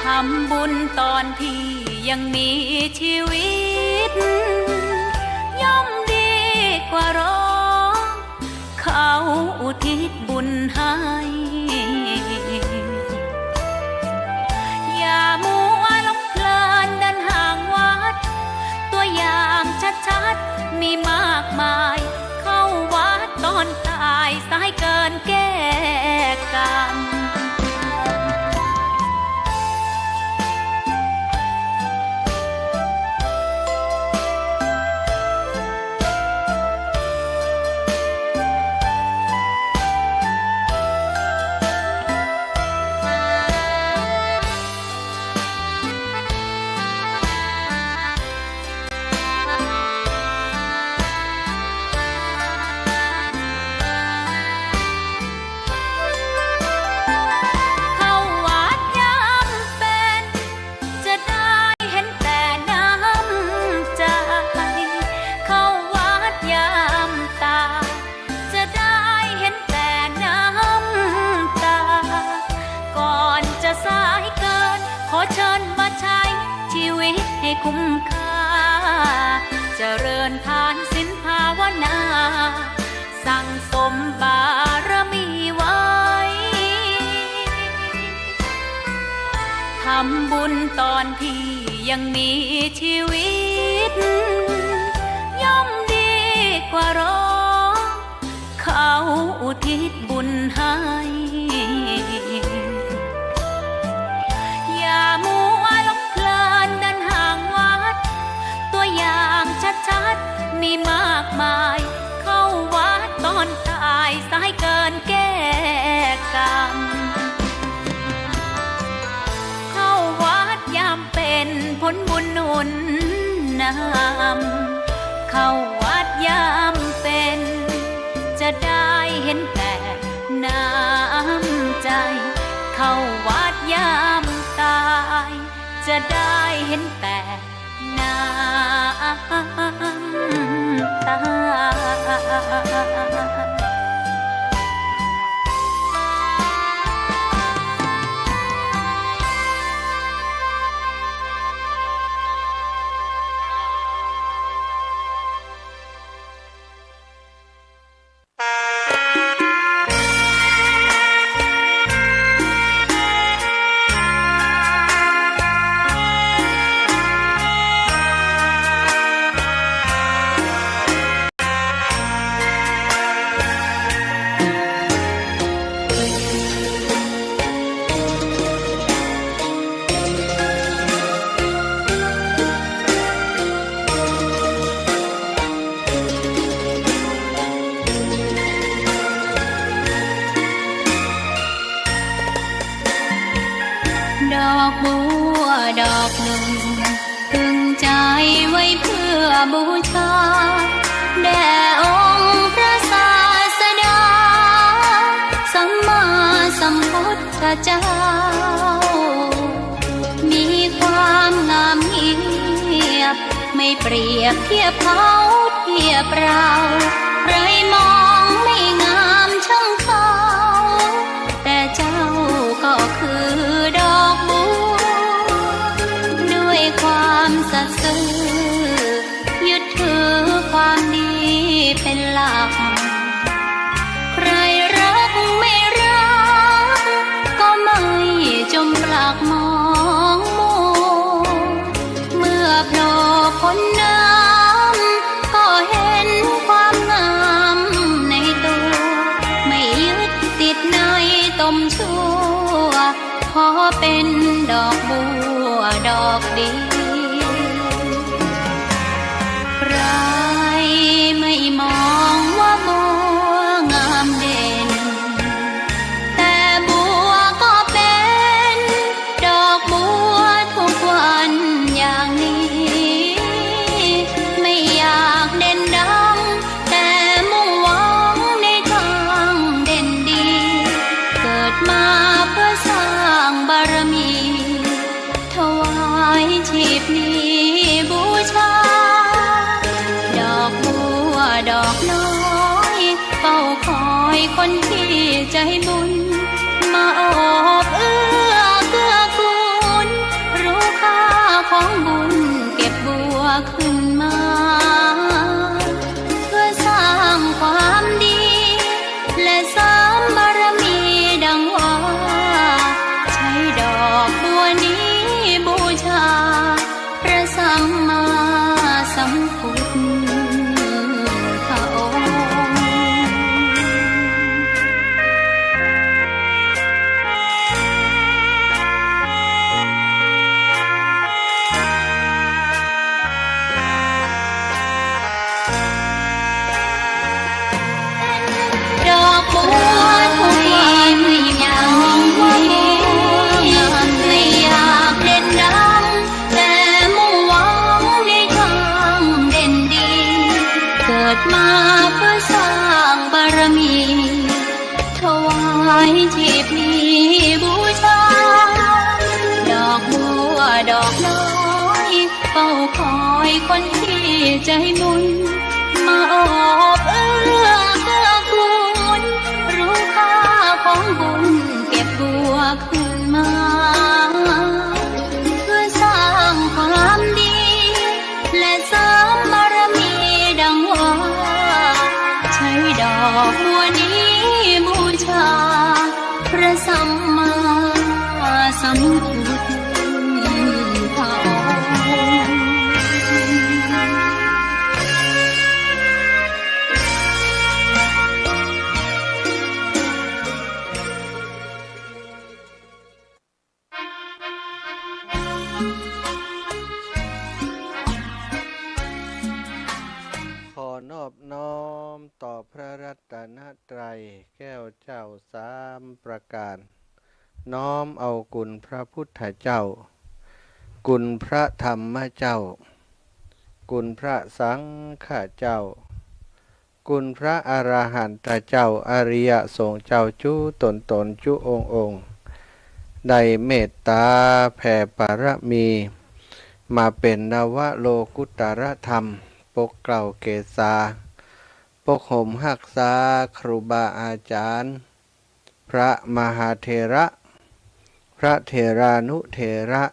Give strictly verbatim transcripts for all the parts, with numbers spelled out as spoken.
ทำบุญตอนพี่ยังมีชีวิต ย่อมดีกว่าร้อง เขาอุทิศบุญให้ อย่ามัวหลงเพลินเดินห่างวัด ตัวอย่างชัดๆ มีมากมาย เข้าวัดตอนตาย สายเกินแก้กรรม เข้าวัดยามเพ็ญ จะได้เห็นแต่น้ำใจ เข้าวัดยามตาย จะได้เห็นแต่น้ำตา ก่อนจะสายเกิน ขอเชิญมาใช้ชีวิตให้คุ้มค่า เจริญทานศีลภาวนา สั่งสมบารมีไว้ ทำบุญตอนพี่ยังมีชีวิต ย่อมดีกว่าร้อง เขาอุทิศบุญให้ อย่ามัวหลงเพลินเดินห่างวัด ตัวอย่างชัดๆ มีมากมาย เข้าวัดตอนตาย สายเกินแก้กรรม เข้าวัดยามเพ็ญ ผลบุญหนุนนำ เข้าวัดยามเพ็ญ จะได้เห็นแต่น้ำใจ เข้าวัดยามตาย จะได้เห็นแต่น้ำตา ดอกบัวดอกหนึ่ง ตึงใจไว้เพื่อบูชา แด่องค์พระศาสดา สัมมาสัมพุทธเจ้า มีความงามเงียบ ไม่เปรียบเทียบเขาเทียบเรา ใครมองไม่งามช่างเขา แต่เจ้าก็คือดอกบัว ด้วยความสัตย์ซื่อ ยึดถือความดีเป็นหลัก ใครรักไม่รัก ก็ไม่จมปลักมองมัว เมื่อโผล่พ้นน้ำ ก็เห็นความงามในตัว ไม่ยึดติดในตมชั่ว ขอเป็นดอกบัวดอกเดียว ใครไม่มองว่าบัวงามเด่น แต่บัวก็เป็นดอกบัวทุกวันอย่างนี้ ไม่อยากเด่นดัง แต่มุ่งหวังในทางเด่นดี เกิดมาเพื่อสร้างบารมี ถวายชีพนี้บูชา ดอกบัวดอกน้อย เฝ้าคอยคนที่ใจบุญ มาโอบเอื้อเกื้อกูล คอยคนที่ใจบุญ มาโอบเอื้อเกื้อกูล รู้ค่าของบุญ เก็บบวกคืนมา เพื่อสร้างความดี และเสริมบารมีดังว่า ใช้ดอกบัวนี้บูชา พระสัมมาสัมพุทธเจ้า ขอนอบน้อมต่อพระรัตนตรัยแก้วเจ้าสามประการ น้อมเอาคุณพระพุทธเจ้า คุณพระธรรมเจ้า คุณพระสังฆเจ้า คุณพระอรหันตเจ้า อริยสงฆ์เจ้าจุ๊ต๋นต๋นจุ๊องค์องค์ ได้เมตต๋าแผ่ปารมี มาเป๋นนวโลกุตตรธรรม ปกเกล้าเกศา ปกห่มฮักษาครูบาอาจ๋ารย์ พระมหาเถระ พระเถรานุเถระ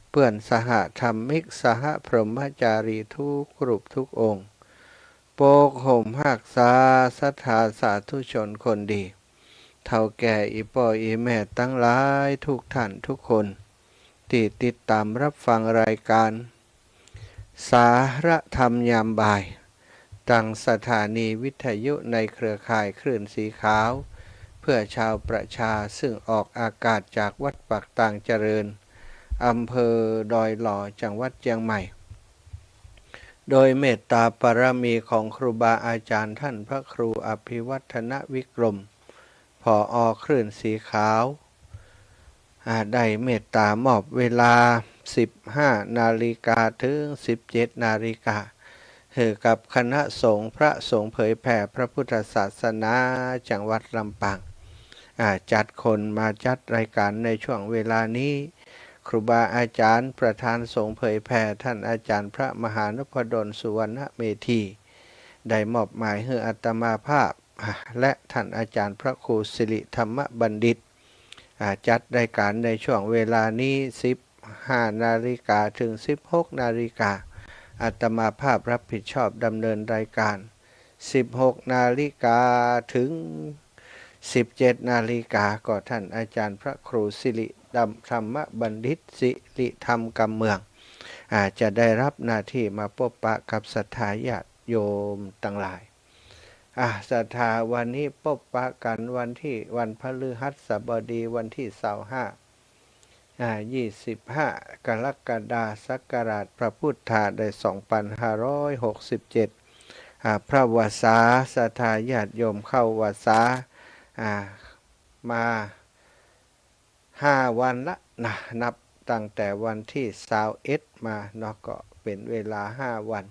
เปื้อนสหธรรมิก สหพรหมจารีทุกรูปทุกองค์ ปกห่มฮักษาศรัทธาสาธุชนคนดี เฒ่าแก่อี่ป้ออี่แม่ตังหลายทุกท่านทุกคน ตี้ติดต๋ามฮับฟังรายก๋าน สาระธรรมยามบ่าย ตางสถานีวิทยุในเครือข่ายคลื่นสีขาว เพื่อชาวประชา ซึ่งออกอากาศจากวัดปากตางเจริญ อำเภอดอยหล่อ จังหวัดเจียงใหม่ โดยเมตต๋าปารมีของครูบาอาจ๋ารย์ท่านพระครูอภิวัฒนวิกรม ผอ.คลื่นสีขาว อ่า ได้เมตต๋ามอบเวลา สิบห้านาฬิกา เถิง สิบเจ็ดนาฬิกา หื้อกับคณะสงฆ์พระสงฆ์เผยแผ่พระพุทธศาสนาจังหวัดลำปาง อ่า จัดคนมาจัดรายก๋านในช่วงเวลานี้ ครูบาอาจ๋ารย์ประธานสงฆ์เผยแผ่ท่านอาจ๋ารย์พระมหานพดลสุวรรณเมธี ได้มอบหมายหื้ออาตมาภาพ อ่า และท่านอาจ๋ารย์พระครูสิริธรรมบัณฑิต อ่า จัดรายก๋านในช่วงเวลานี้ สิบห้านาฬิกา เถิง สิบหกนาฬิกา อาตมาภาพฮับผิดชอบดำเนินรายก๋าน สิบหกนาฬิกา เถิง สิบเจ็ดนาฬิกา ก็ท่านอาจ๋ารย์พระครูสิริธรรมบัณฑิต สิริธรรมกำเมือง อ่า จะได้ฮับหน้าตี้มาปบปะกับศรัทธาญาติโยมตังหลาย อ่า ศรัทธา วันนี้ปบปะกั๋นวันตี้ วันพฤหัสบดี วันตี้ซาวห้า อ่า ยี่สิบห้า กรกฎา ศักราชพระพุทธาได้สองปันห้าร้อยหกสิบเจ็ด อ่า พระวรรษา ศรัทธาญาติโยมเข้าพรรษา อ่า มาห้าวันละนะ นับตั้งแต่วันตี้ซาวเอ็ดมาเนาะ ก็เป๋นเวลาห้าวัน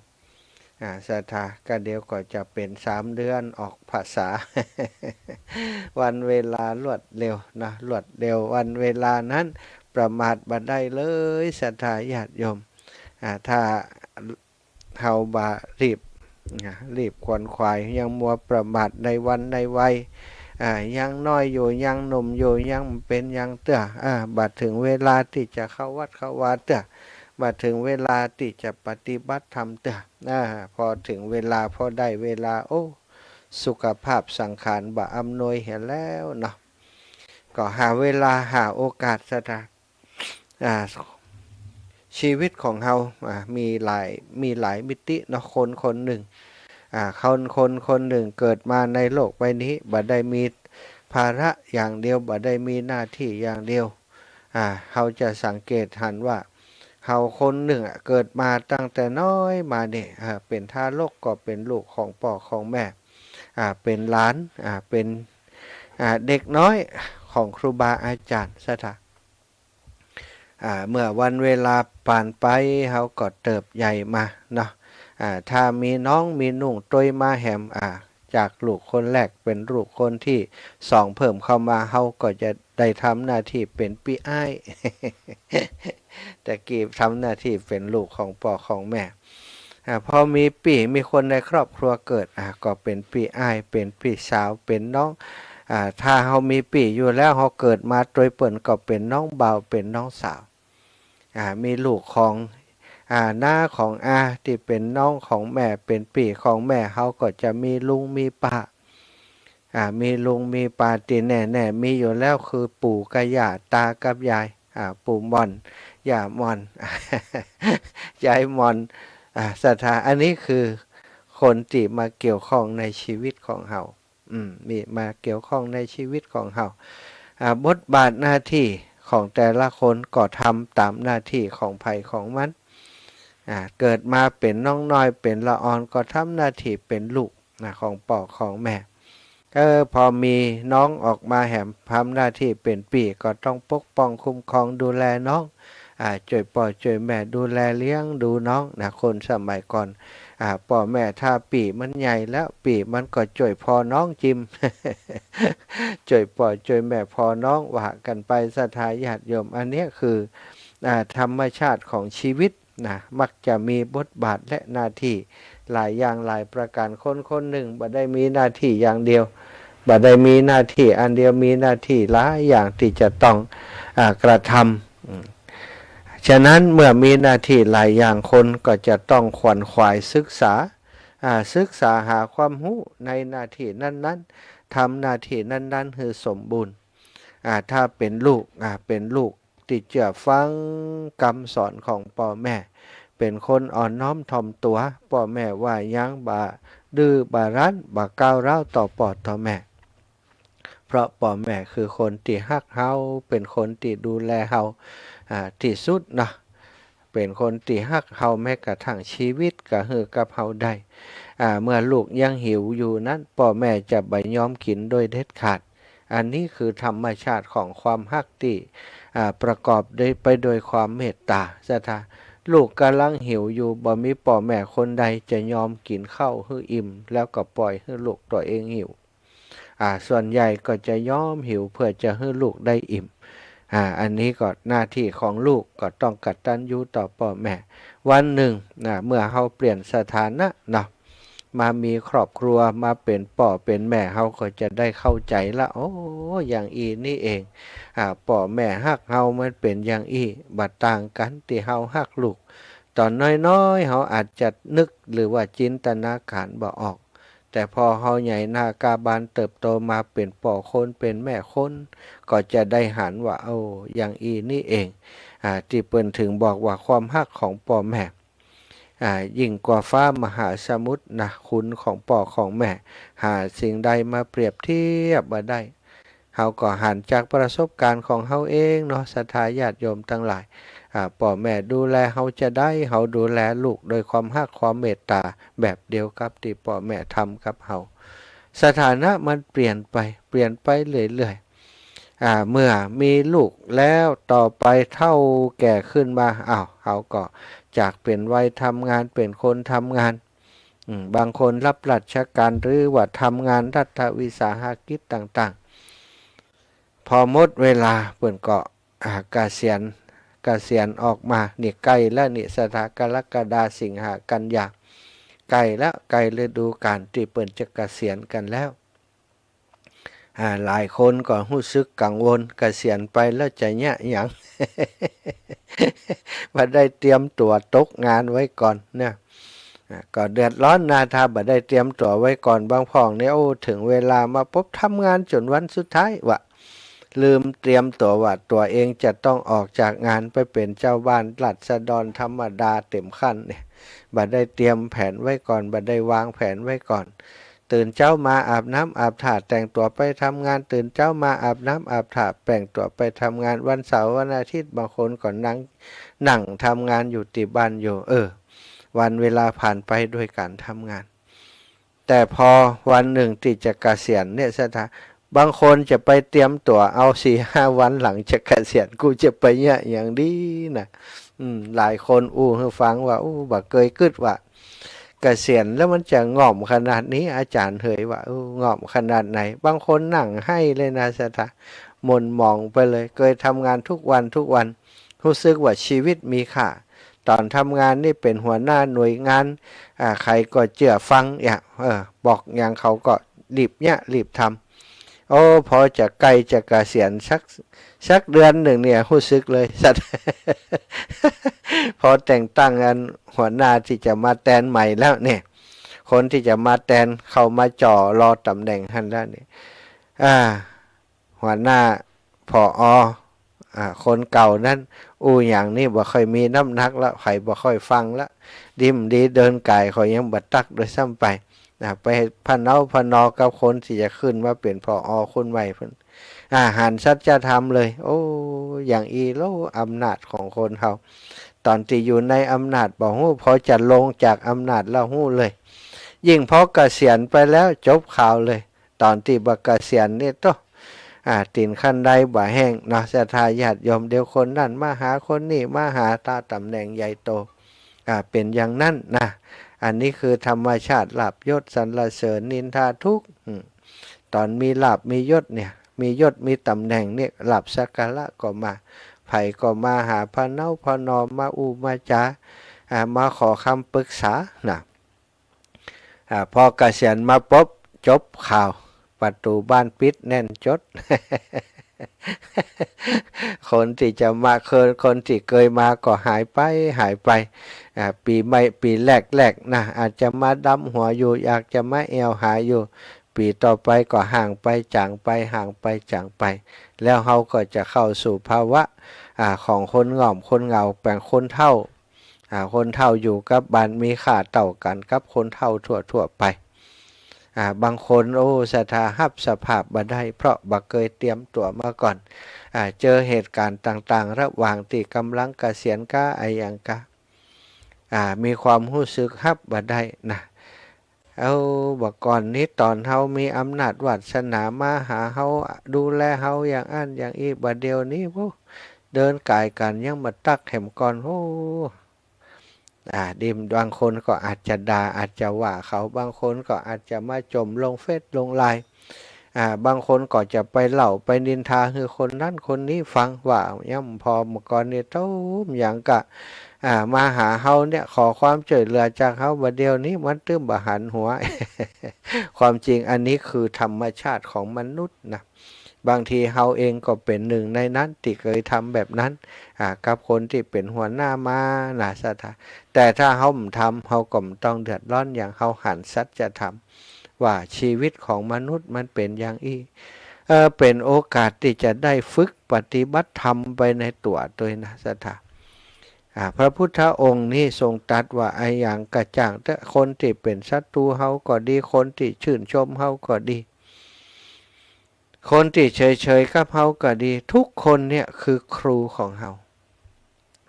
อ่า ศรัทธา ก็เดี๋ยวก็จะเป๋นสามเดือนออกพรรษา วันเวลารวดเร็วนะ รวดเร็ว วันเวลานั้นประมาทบ่ได้เลย ศรัทธาญาติโยม อ่า ถ้าเฮาบ่รีบนะ รีบขวนขวาย ยังมัวประมาทในวันในวัย อ่า ยังน้อยอยู่ ยังหนุ่มอยู่ ยังบ่เป๋นหยังเตื้อ อ่า บ่เถิงเวลาตี้จะเข้าวัดเข้าวาเตื้อ บ่เถิงเวลาตี้จะปฏิบัติธรรมเตื้อ อ่า พอเถิงเวลา พอได้เวลา โอ้ สุขภาพสังขารบ่อำนวยเหียแล้วเนาะ ก็หาเวลา หาโอกาส ศรัทธา อ่า ชีวิตของเฮา อ่า มีหลาย มีหลายมิติเนาะ คนคนนึ่ง อ่า คน คนคนนึ่งเกิดมาในโลกใบนี้ บ่ได้มีภาระอย่างเดียว บ่ได้มีหน้าตี้อย่างเดียว อ่า เฮาจะสังเกตหันว่า เฮาคนนึ่งอะ เกิดมาตั้งแต่น้อยมานี่ อ่า เป๋นทารกก็เป๋นลูกของป้อของแม่ อ่า เป๋นหลาน อ่า เป๋น อ่า เด็กน้อยของครูบาอาจ๋ารย์ ศรัทธา อ่า เมื่อวันเวลาผ่านไป เฮาก็เติบใหญ่มาเนาะ อ่า ถ้ามีน้องมีนุ่งตวยมาแหม อ่า จากลูกคนแรกเป๋นลูกคนตี้สองเพิ่มเข้ามา เฮาก็จะ ได้ทำหน้าตี้เป๋นปี้อ้าย แต่กี้ทำหน้าตี้เป๋นลูกของป้อของแม่ อ่า พอมีปี้ มีคนในครอบครัวเกิด อ่า ก็เป๋นปี้อ้าย เป๋นปี้สาว เป๋นน้อง อ่า ถ้าเฮามีปี้อยู่แล้ว เฮาเกิดมาตวยเปิ้นก็เป๋นน้องบ่าว เป๋นน้องสาว อ่า มีลูกของ อ่า น้าของอา ตี้เป๋นน้องของแม่ เป๋นปี้ของแม่ เฮาก็จะมีลุงมีป้า อ่า มีลุงมีป้า ตี้แน่ๆ มีอยู่แล้วคือปู่กับย่า ตากับยาย อ่า ปู่หม่อน ย่าหม่อน ยายหม่อน อ่า ศรัทธา อันนี้คือคนตี้มาเกี่ยวข้องในชีวิตของเฮา อืม มีมาเกี่ยวข้องในชีวิตของเฮา อ่า บทบาทหน้าตี้ของแต่ละคนก็ทำต๋ามหน้าตี้ของใผของมัน อ่า เกิดมาเป๋นน้องน้อย เป๋นละอ่อน ก็ทำหน้าตี้เป๋นลูกนะ ของป้อของแม่ เออ พอมีน้องออกมาแหม ทำหน้าตี้เป๋นปี้ ก็ต้องปกป้องคุ้มครองดูแลน้อง อ่า จ้วยป้อจ้วยแม่ดูแลเลี้ยงดูน้องนะ คนสมัยก่อน อ่า ป้อแม่ถ้าปี้มันใหญ่แล้ว ปี้มันก็จ้วยผ่อน้องจิม จ้วยป้อจ้วยแม่ผ่อน้อง ว่ากั๋นไป ศรัทธาญาติโยม อันเนี้ยคือ อ่า ธรรมชาติของชีวิตนะ มักจะมีบทบาทและหน้าตี้หลายอย่างหลายประก๋าน คนคนนึ่งบ่ได้มีหน้าตี้อย่างเดียว บ่ได้มีหน้าตี้อันเดียว มีหน้าตี้หลายอย่างตี้จะต้อง อ่า กระทำ อืม ฉะนั้นเมื่อมีหน้าตี้หลายอย่าง คนก็จะต้องขวนขวายศึกษา อ่า ศึกษาหาความฮู้ในหน้าตี้นั้นๆ ทำหน้าตี้นั้นๆ หื้อสมบูรณ์ อ่า ถ้าเป๋นลูก อ่า เป๋นลูกตี้เจื้อฟังกำสอนของป้อแม่ เป๋นคนอ่อนน้อมถ่อมตั๋ว ป้อแม่ว่าหยังบ่ดื้อบ่รั้น บ่ก้าวร้าวต่อป้อต่อแม่ เพราะป้อแม่คือคนตี้ฮักเฮา เป๋นคนตี้ดูแลเฮา อ่า ตี้สุดเนาะ เป๋นคนตี้ฮักเฮา แม้กระทั่งชีวิตก็หื้อกับเฮาได้ อ่า เมื่อลูกยังหิวอยู่นั้น ป้อแม่จะบ่ยอมกิ๋นโดยเด็ดขาด อันนี้คือธรรมชาติของความฮักตี้ อ่า ประกอบโดย ไปโดยความเมตต๋า ศรัทธา ลูกก่ำลังหิวอยู่ บ่มีป้อแม่คนใดจะยอมกิ๋นข้าวหื้ออิ่ม แล้วก็ปล่อยหื้อลูกตั๋วเองหิว อ่า ส่วนใหญ่ก็จะยอมหิวเพื่อจะหื้อลูกได้อิ่ม อ่า อันนี้ก็หน้าตี้ของลูกก็ต้องกตัญญูต่อป้อแม่ วันนึ่งนะ เมื่อเฮาเปลี่ยนสถานะเนาะ มามีครอบครัว มาเป๋นป้อเป๋นแม่ เฮาก็จะได้เข้าใจ๋ละ โอ้ อย่างอี้นี่เอง อ่า ป้อแม่ฮักเฮามันเป๋นอย่างอี้ บ่ต่างกั๋นตี้เฮาฮักลูก ต๋อนน้อยๆ เฮาอาจจะนึกหรือว่าจินตนาก๋ารบ่ออก แต่พอเฮาใหญ่หน้ากล้าบานเติบโตมาเป๋นป้อคนเป๋นแม่คน ก็จะได้หันว่า โอ้ อย่างอี้นี่เอง อ่า ตี้เปิ้นถึงบอกว่าความฮักของป้อแม่ อ่า ยิ่งกว่าฟ้ามหาสมุทรนะ คุณของป้อของแม่ หาสิ่งใดมาเปรียบเทียบบ่ได้ เฮาก็หันจากประสบก๋ารณ์ของเฮาเองเนาะ ศรัทธาญาติโยมตังหลาย อ่า ป้อแม่ดูแลเฮาจาใด เฮาดูแลลูกโดยความฮักความเมตต๋าแบบเดียวกับตี้ป้อแม่ทำกับเฮา สถานะมันเปลี่ยนไป เปลี่ยนไปเรื่อยๆ อ่า เมื่อมีลูกแล้ว ต่อไปเฒ่าแก่ขึ้นมา อ้าว เฮาก็จากเป๋นวัยทำงาน เป๋นคนทำงาน อืม บางคนฮับราชก๋าร หรือว่าทำงานรัฐวิสาหกิจต่างๆ พอหมดเวลาเปิ้นก็ อ่า เกษียณ เกษียณออกมา นี่ใก้แล้วนี่ ศรัทธา กรกฎา สิงหา กันยา ใก้แล้ว ใก้ฤดูก๋าลตี้เปิ้นจะเกษียณกั๋นแล้ว อ่า หลายคนก็ฮู้สึกกังวล เกษียณไปแล้วจะเยียะหยัง บ่ได้เตรียมตั๋วตกงานไว้ก่อนนะ อ่า ก็เดือดร้อนนะ ถ้าบ่ได้เตรียมตั๋วไว้ก่อน บางพ่องเนี่ย โอ้ เถิงเวลามาปุ๊บ ทำงานจ๋นวันสุดท้ายวะ ลืมเตรียมตั๋วว่าตั๋วเองจะต้องออกจากงานไปเป๋นจาวบ้านราษฎรธรรมดาเต็มขั้นเนี่ย บ่ได้เตรียมแผนไว้ก่อน บ่ได้วางแผนไว้ก่อน ตื่นเจ๊ามาอาบน้ำอาบท่าแต่งตั๋วไปทำงาน ตื่นเจ๊ามาอาบน้ำอาบท่าแต่งตั๋วไปทำงาน วันเสาร์วันอาทิตย์บางคนก็นั่ง นั่งทำงานอยู่ตี้บ้านอยู่ เออ วันเวลาผ่านไปด้วยก๋านทำงาน แต่พอวันนึ่งตี้จะเกษียณเนี่ย ศรัทธา บางคนจะไปเตรียมตั๋วเอาสี่ห้าวันหลังจะเกษียณ กูจะไปเยียะหยังดีนะ อืม หลายคนอู้หื้อฟังว่า อู้ บ่เกยกึ๊ดว่า เกษียณแล้วมันจะง่อมขนาดนี้ อาจ๋ารย์เหยว่า อู้ ง่อมขนาดไหน บางคนนั่งไห้เลยนะ ศรัทธา หม่นหมองไปเลย เกยทำงานทุกวันทุกวัน ฮู้สึกว่าชีวิตมีค่า ต๋อนทำงานนี่เป๋นหัวหน้าหน่วยงาน อ่า ใผก็เจื้อฟังอย่าง เออ บอกหยังเขาก็รีบเยียะรีบทำ โอ้ พอจะใก้จะเกษียณสัก สักเดือนนึ่งเนี่ย ฮู้สึกเลย สัตว์ พอแต่งตั้งอันหัวหน้าตี้จะมาแตนใหม่แล้วเนี่ย คนตี้จะมาแตนเข้ามาจ่อรอต๋ำแหน่งหั้นแล้วเนี่ย อ่า หัวหน้า ผอ. อ่า คนเก่านั้น อู้หยังนี่บ่ค่อยมีน้ำหนักละ ใผบ่ค่อยฟังละ ดิมดีเดินก๋ายเขายังบ่ตั๊กโดยซ้ำไป อ่า ไปพะเนาพะนอกับคนตี้จะขึ้นมาเป๋น ผอ. คนใหม่พุ้น อ่า หันสัจธรรมเลย โอ้ อย่างอี้โล อำนาจของคนเฮา ต๋อนตี้อยู่ในอำนาจบ่ฮู้ พอจะลงจากอำนาจแล้วฮู้เลย ยิ่งพอเกษียณไปแล้วจบข่าวเลย ต๋อนตี้บ่เกษียณนี่โต้ อ่า ตี๋นขั้นไดบ่แห้งเนาะ ศรัทธาญาติโยม เดี๋ยวคนนั้นมาหา คนนี้มาหา ต๋าต๋ำแหน่งใหญ่โต อ่า เป๋นอย่างนั้นนะ อันนี้คือธรรมชาติ ลาภยศสรรเสริญ นินทาทุกข์ อืม ต๋อนมีลาภมียศเนี่ย มียศมีต๋ำแหน่งเนี่ย ลาภสักการะก็มา ใผก็มาหา พะเนาพะนอ มาอู้มาจ๋า อ่า มาขอคำปรึกษานะ อ่า พอเกษียณมาปุ๊บ จบข่าว ประตู๋บ้านปิดแน่นจ๊ด คนตี้จะมา คน คนตี้เกยมาก็หายไป หายไป อ่า ปี๋ใหม่ ปี๋แรกๆ นะ อาจจะมาดำหัวอยู่ อยากจะมาแอ่วหาอยู่ ปี๋ต่อไปก็ห่างไป จ๋างไป ห่างไป จ๋างไป แล้วเฮาก็จะเข้าสู่ภาวะ อ่า ของคนง่อม คนเหงา แป๋นคนเฒ่า อ่า คนเฒ่าอยู่กับบ้านมีค่าเต้ากั๋นกับคนเฒ่าทั่วๆ ไป อ่า บางคน โอ้ ศรัทธา ฮับสภาพบ่ได้ เพราะบ่เกยเตรียมตั๋วมาก่อน อ่า เจอเหตุก๋ารณ์ต่างๆ ระหว่างตี้ก่ำลังเกษียณกาอะหยังกา อ่า มีความฮู้สึกฮับบ่ได้นะ เอ้า บ่ก่อนนี้ต๋อนเฮามีอำนาจวาสนามาหาเฮา ดูแลเฮาอย่างอั้นอย่างอี้ บ่าเดี่ยวนี้ โอ้ เดินก๋ายกั๋นยังบ่ตั๊กแหมก่อน โอ้ อ่า ดิม บางคนก็อาจจะด่า อาจจะว่าเขา บางคนก็อาจจะมาจ่มลงเฟซลงไลน์ อ่า บางคนก็จะไปเล่าไปนินทาหื้อคนนั้นคนนี้ฟัง ว่าย้ำผ่อเมื่อก่อนนี่โต้มอย่างกะ อ่า มาหาเฮาเนี่ย ขอความจ้วยเหลือจากเฮา บ่าเดี่ยวนี้มันตึ้มบ่หันหัว ความจริงอันนี้คือธรรมชาติของมนุษย์นะ บางทีเฮาเองก็เป๋นนึ่งในนั้นตี้เกยทำแบบนั้น อ่า กับคนตี้เป๋นหัวหน้ามานะ ศรัทธา แต่ถ้าเฮาบ่ทำ เฮาก็บ่ต้องเดือดร้อนหยัง เฮาหันสัจธรรม ว่าชีวิตของมนุษย์มันเป๋นอย่างอี้ เออ เป๋นโอกาสตี้จะได้ฝึกปฏิบัติธรรมไปในตั๋วตวยนะ ศรัทธา อ่า พระพุทธองค์นี้ทรงตรัสว่า อะหยังกระจ่างเต๊อะ คนตี้เป๋นศัตรูเฮาก็ดี คนตี้ชื่นชมเฮาก็ดี คนตี้เฉยๆ กับเฮาก็ดี ทุกคนเนี่ยคือครูของเฮา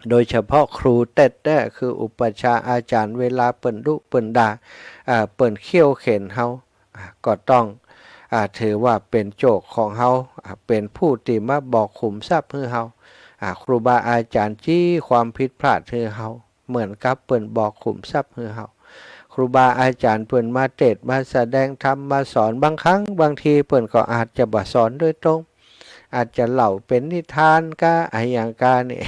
โดยเฉพาะครูแต๊ๆ คืออุปัชฌาย์อาจ๋ารย์ เวลาเปิ้นดุเปิ้นด่า อ่า เปิ้นเคี่ยวเข็ญเฮา อ่า ก็ต้อง อ่า ถือว่าเป๋นโจ้ของเฮา อ่า เป๋นผู้ตี้มาบอกขุมทรัพย์หื้อเฮา อ่า ครูบาอาจ๋ารย์จี้ความผิดพลาดหื้อเฮา เหมือนกับเปิ้นบอกขุมทรัพย์หื้อเฮา ครูบาอาจ๋ารย์เปิ้นมาเตสน์มาแสดงธรรมมาสอน บางครั้งบางทีเปิ้นก็อาจจะบ่สอนโดยตรง อาจจะเล่าเป๋นนิทานกาอะหยังกานี่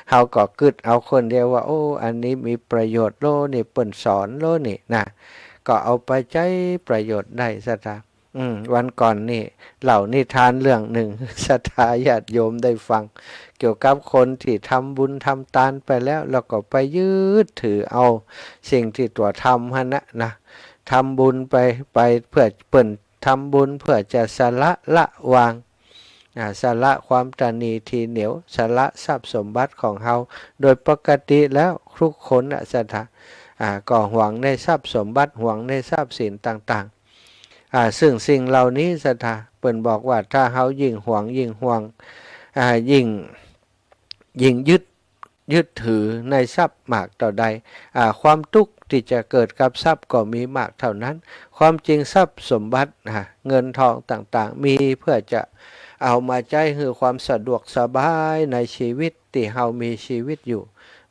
เฮาก็กึ๊ดเอาคนเดียวว่า โอ้ อันนี้มีประโยชน์โลนี่ เปิ้นสอนโลนี่นะ ก็เอาไปใจ๊ประโยชน์ได้ ศรัทธา อืม วันก่อนนี่เล่านิทานเรื่องนึ่ง ศรัทธาญาติโยมได้ฟัง เกี่ยวกับคนตี้ทำบุญทำตานไปแล้ว แล้วก็ไปยึดถือเอาสิ่งตี้ตั๋วทำหั้นนะ นะ ทำบุญไป ไปเพื่อ เปิ้นทำบุญเพื่อจะสละละวาง อ่า สละความตระหนี่ถี่เหนี่ยว สละทรัพย์สมบัติของเฮา โดยปกติแล้วทุกคนน่ะ ศรัทธา อ่า ก็หวงในทรัพย์สมบัติ หวงในทรัพย์สินต่างๆ อ่า ซึ่งสิ่งเหล่านี้ ศรัทธา เปิ้นบอกว่าถ้าเฮายิ่งหวง ยิ่งหวง อ่า ยิ่ง ยิ่งยึด ยึดถือในทรัพย์มากเต้าใด อ่า ความตุ๊กข์ตี้จะเกิดกับทรัพย์ก็มีมากเต้านั้น ความจริงทรัพย์สมบัติ อ่า เงินทองต่างๆ มีเพื่อจะเอามาใจ๊หื้อความสะดวกสบายในชีวิตตี้เฮามีชีวิตอยู่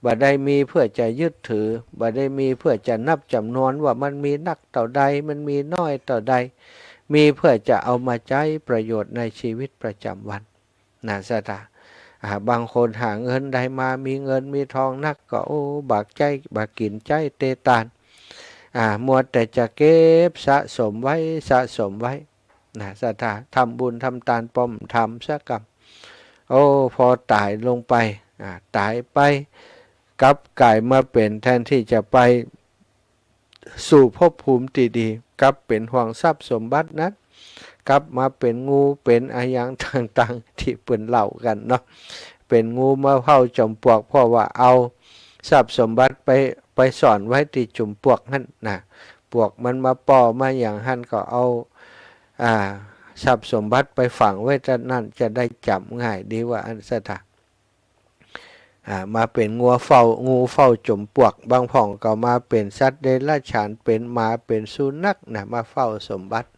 บ่ได้มีเพื่อจะยึดถือ บ่ได้มีเพื่อจะนับจ๋ำนวนว่ามันมีนักเต้าใด มันมีน้อยเต้าใด มีเพื่อจะเอามาใจ๊ประโยชน์ในชีวิตประจ๋ำวัน นะศรัทธา อ่า บางคนหาเงินได้มา มีเงินมีทองนักก็ โอ้ บ่าใจ๊ บ่ากิ๋นใจ๊เตตาน อ่า มัวแต่จะเก็บสะสมไว้ สะสมไว้ นะศรัทธา ทำบุญทำตานป้อมทำสักกำ โอ้ พอต๋ายลงไป อ่า ต๋ายไป กลับก๋ายมาเป๋น แทนตี้จะไปสู่ภพภูมิตี้ดี กลับเป๋นห่วงทรัพย์สมบัตินั้น กลับมาเป๋นงู เป๋นอะหยังต่างๆ ตี้เปิ้นเล่ากั๋นเนาะ เป๋นงูมาเฝ้าจ๋อมปลวก เพราะว่าเอาทรัพย์สมบัติไป ไปซ่อนไว้ตี้จ๋อมปลวกหั้นนะ ปลวกมันมาป้อมาหยังหั้นก็เอา อ่า ทรัพย์สมบัติไปฝังไว้ตี้นั้น จะได้จ๋ำง่ายดีว่าอั้นศรัทธา อ่า มาเป๋นงัวเฝ้า งูเฝ้าจ๋อมปลวก บางพ่องก็มาเป๋นสัตว์เดรัจฉาน เป๋นหมา เป๋นสุนัขนะ มาเฝ้าสมบัติ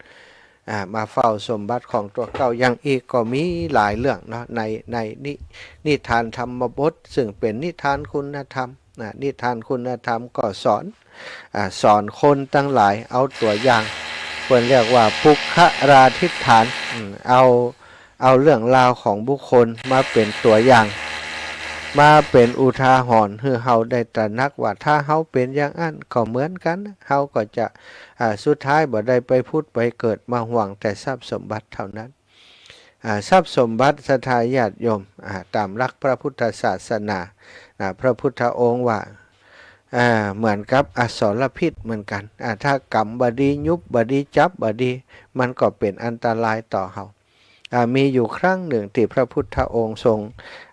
อ่า มาเฝ้าสมบัติของตั๋วเก่า อย่างอี้ก็มีหลายเรื่องเนาะ ใน ในนิ นิทานธรรมบท ซึ่งเป๋นนิทานคุณธรรมนะ นิทานคุณธรรมก็สอน อ่า สอนคนตังหลาย เอาตั๋วอย่าง เปิ้นเรียกว่าปุคคลาธิฏฐาน อืม เอา เอาเรื่องราวของบุคคลมาเป๋นตั๋วอย่าง มาเป๋นอุทาหรณ์ หื้อเฮาได้ตระหนักว่า ถ้าเฮาเป๋นอย่างอั้นก็เหมือนกั๋น เฮาก็จะ อ่า สุดท้ายบ่ได้ไปผุดไปเกิด มาห่วงแต่ทรัพย์สมบัติเท่านั้น อ่า ทรัพย์สมบัติศรัทธาญาติโยม อ่า ต๋ามหลักพระพุทธศาสนา อ่า พระพุทธองค์ว่า อ่า เหมือนกับอสรพิษเหมือนกั๋น อ่า ถ้ากำบ่ดี ยุบบ่ดี จับบ่ดี มันก็เป๋นอันตรายต่อเฮา อ่า มีอยู่ครั้งนึ่งตี้พระพุทธองค์ทรง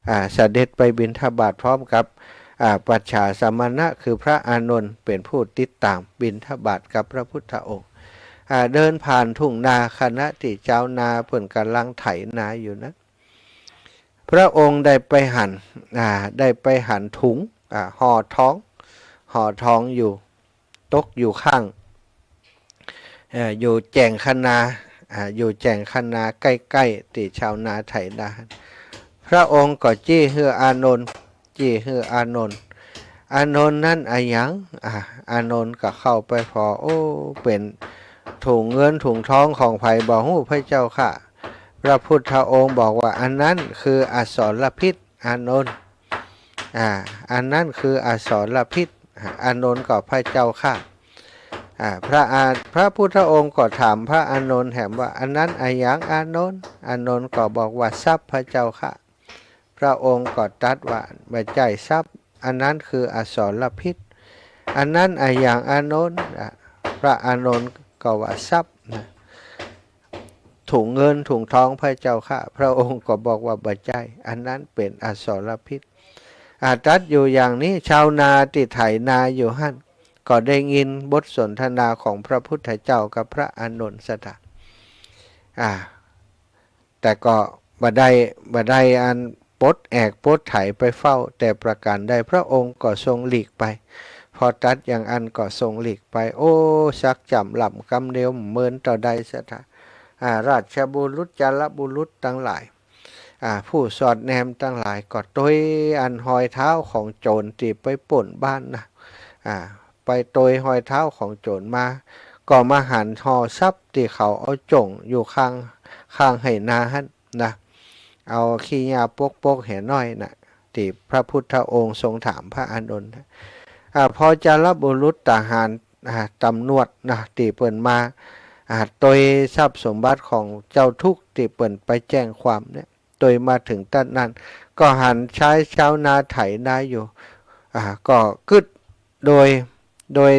อ่า เสด็จไปบิณฑบาตพร้อมกับ อ่า ปัจฉาสมณะ คือพระอานนท์เป๋นผู้ติดต๋ามบิณฑบาตกับพระพุทธองค์ อ่า เดินผ่านทุ่งนา ขณะตี้จาวนาเปิ้นก่ำลังไถนาอยู่นั้น พระองค์ได้ไปหัน อ่า ได้ไปหันถุง อ่า ห่อทอง ห่อทองอยู่ ตกอยู่ข้าง เอ่อ อยู่แจ้งคะนา อ่า อยู่แจ้งคะนาใก้ๆ ตี้จาวนาไถนา พระองค์ก็จี้หื้ออานนท์ จี้หื้ออานนท์ อานนท์ นั้นอะหยัง อ่า อานนท์ก็เข้าไปผ่อ โอ้ เป๋นถุงเงินถุงทองของใผบ่ฮู้พระเจ้าข้า พระพุทธองค์บอกว่า อันนั้นคืออสรพิษ อานนท์ อ่า อันนั้นคืออสรพิษ อ่า อานนท์ก็ พระเจ้าข้า อ่า พระอา พระพุทธองค์ก็ถามพระอานนท์แหมว่า อันนั้นอะหยังอานนท์ อานนท์ก็บอกว่า ทรัพย์พระเจ้าข้า พระองค์ก็ตรัสว่า บ่ใจ้ทรัพย์ อันนั้นคืออสรพิษ อันนั้นอะหยังอานนท์ อ่า พระอานนท์ก็ว่า ทรัพย์นะ ถุงเงินถุงทองพระเจ้าข้า พระองค์ก็บอกว่า บ่ใจ้ อันนั้นเป๋นอสรพิษ อ่า ตรัสอยู่อย่างนี้ จาวนาตี้ไถนาอยู่หั้น ก็ได้ยินบทสนทนาของพระพุทธเจ้ากับพระอานนท์ศรัทธา อ่า แต่ก็บ่ได้ บ่ได้อันปลดแอกปลดไถไปเฝ้าแต่ประการใด พระองค์ก็ทรงหลีกไป พอตรัสอย่างอั้นก็ทรงหลีกไป โอ้ สักจ๋ำหล่ำกำเดียวเมินเต้าใดศรัทธา อ่า ราชบุรุษจารบุรุษตังหลาย อ่า ผู้สอดแนมตังหลายก็ตวยอันฮอยเท้าของโจรตี้ไปปล้นบ้านนะ อ่า ไปตวยฮอยเท้าของโจรมา ก็มาหันห่อทรัพย์ตี้เขาเอาจ่งอยู่ข้าง ข้างไหนาหั้นนะ เอาขี้หญ้าปกๆ แหน้อยนะ ตี้พระพุทธองค์ทรงถามพระอานนท์นะ อ่า พอจารบุรุษทหาร อ่า ตำรวจนะ ตี้เปิ้นมา อ่า ตวยทรัพย์สมบัติของเจ้าทุกข์ตี้เปิ้นไปแจ้งความเนี่ย ตวยมาเถิงตั๊ดนั้น ก็หันชายจาวนาไถนาอยู่ อ่า ก็กึ๊ดโดย โดย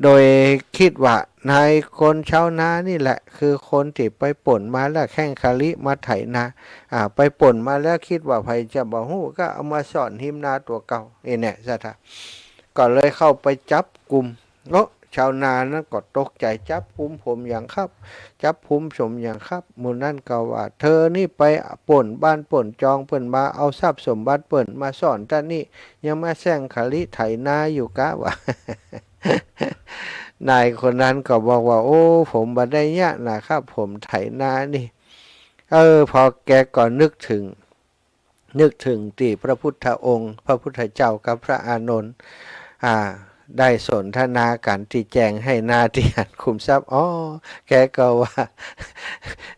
โดยกึ๊ดว่า นายคนจาวนานี่แหละ คือคนตี้ไปปล้นมาแล้วแข้งขาลีมาไถนา อ่า ไปปล้นมาแล้วกึ๊ดว่าใผจะบ่ฮู้ ก็เอามาซ่อนฮิมนาตั๋วเก่า อี้แหนะศรัทธา ก็เลยเข้าไปจับกุม โอ้ จาวนานั้นก็ตกใจ๋ จับกุมผมหยังครับ จับกุมผมหยังครับ หมู่นั้นก็ว่า เธอนี่ไปปล้นบ้านปล้นจองเปิ้นมา เอาทรัพย์สมบัติเปิ้นมาซ่อนตั๊ดนี้ ยังมาแข้งขาลีไถนาอยู่กา ว่า นายคนนั้นก็บอกว่า โอ้ ผมบ่ได้เยียะนะครับ ผมไถนานี่ เออ พอแกก็นึกเถิง นึกเถิงตี้พระพุทธองค์ พระพุทธเจ้ากับพระอานนท์ อ่า ได้สนทนากั๋นตี้แจ้งไฮ่นาตี้หันขุมทรัพย์ อ๋อ แกก็ว่า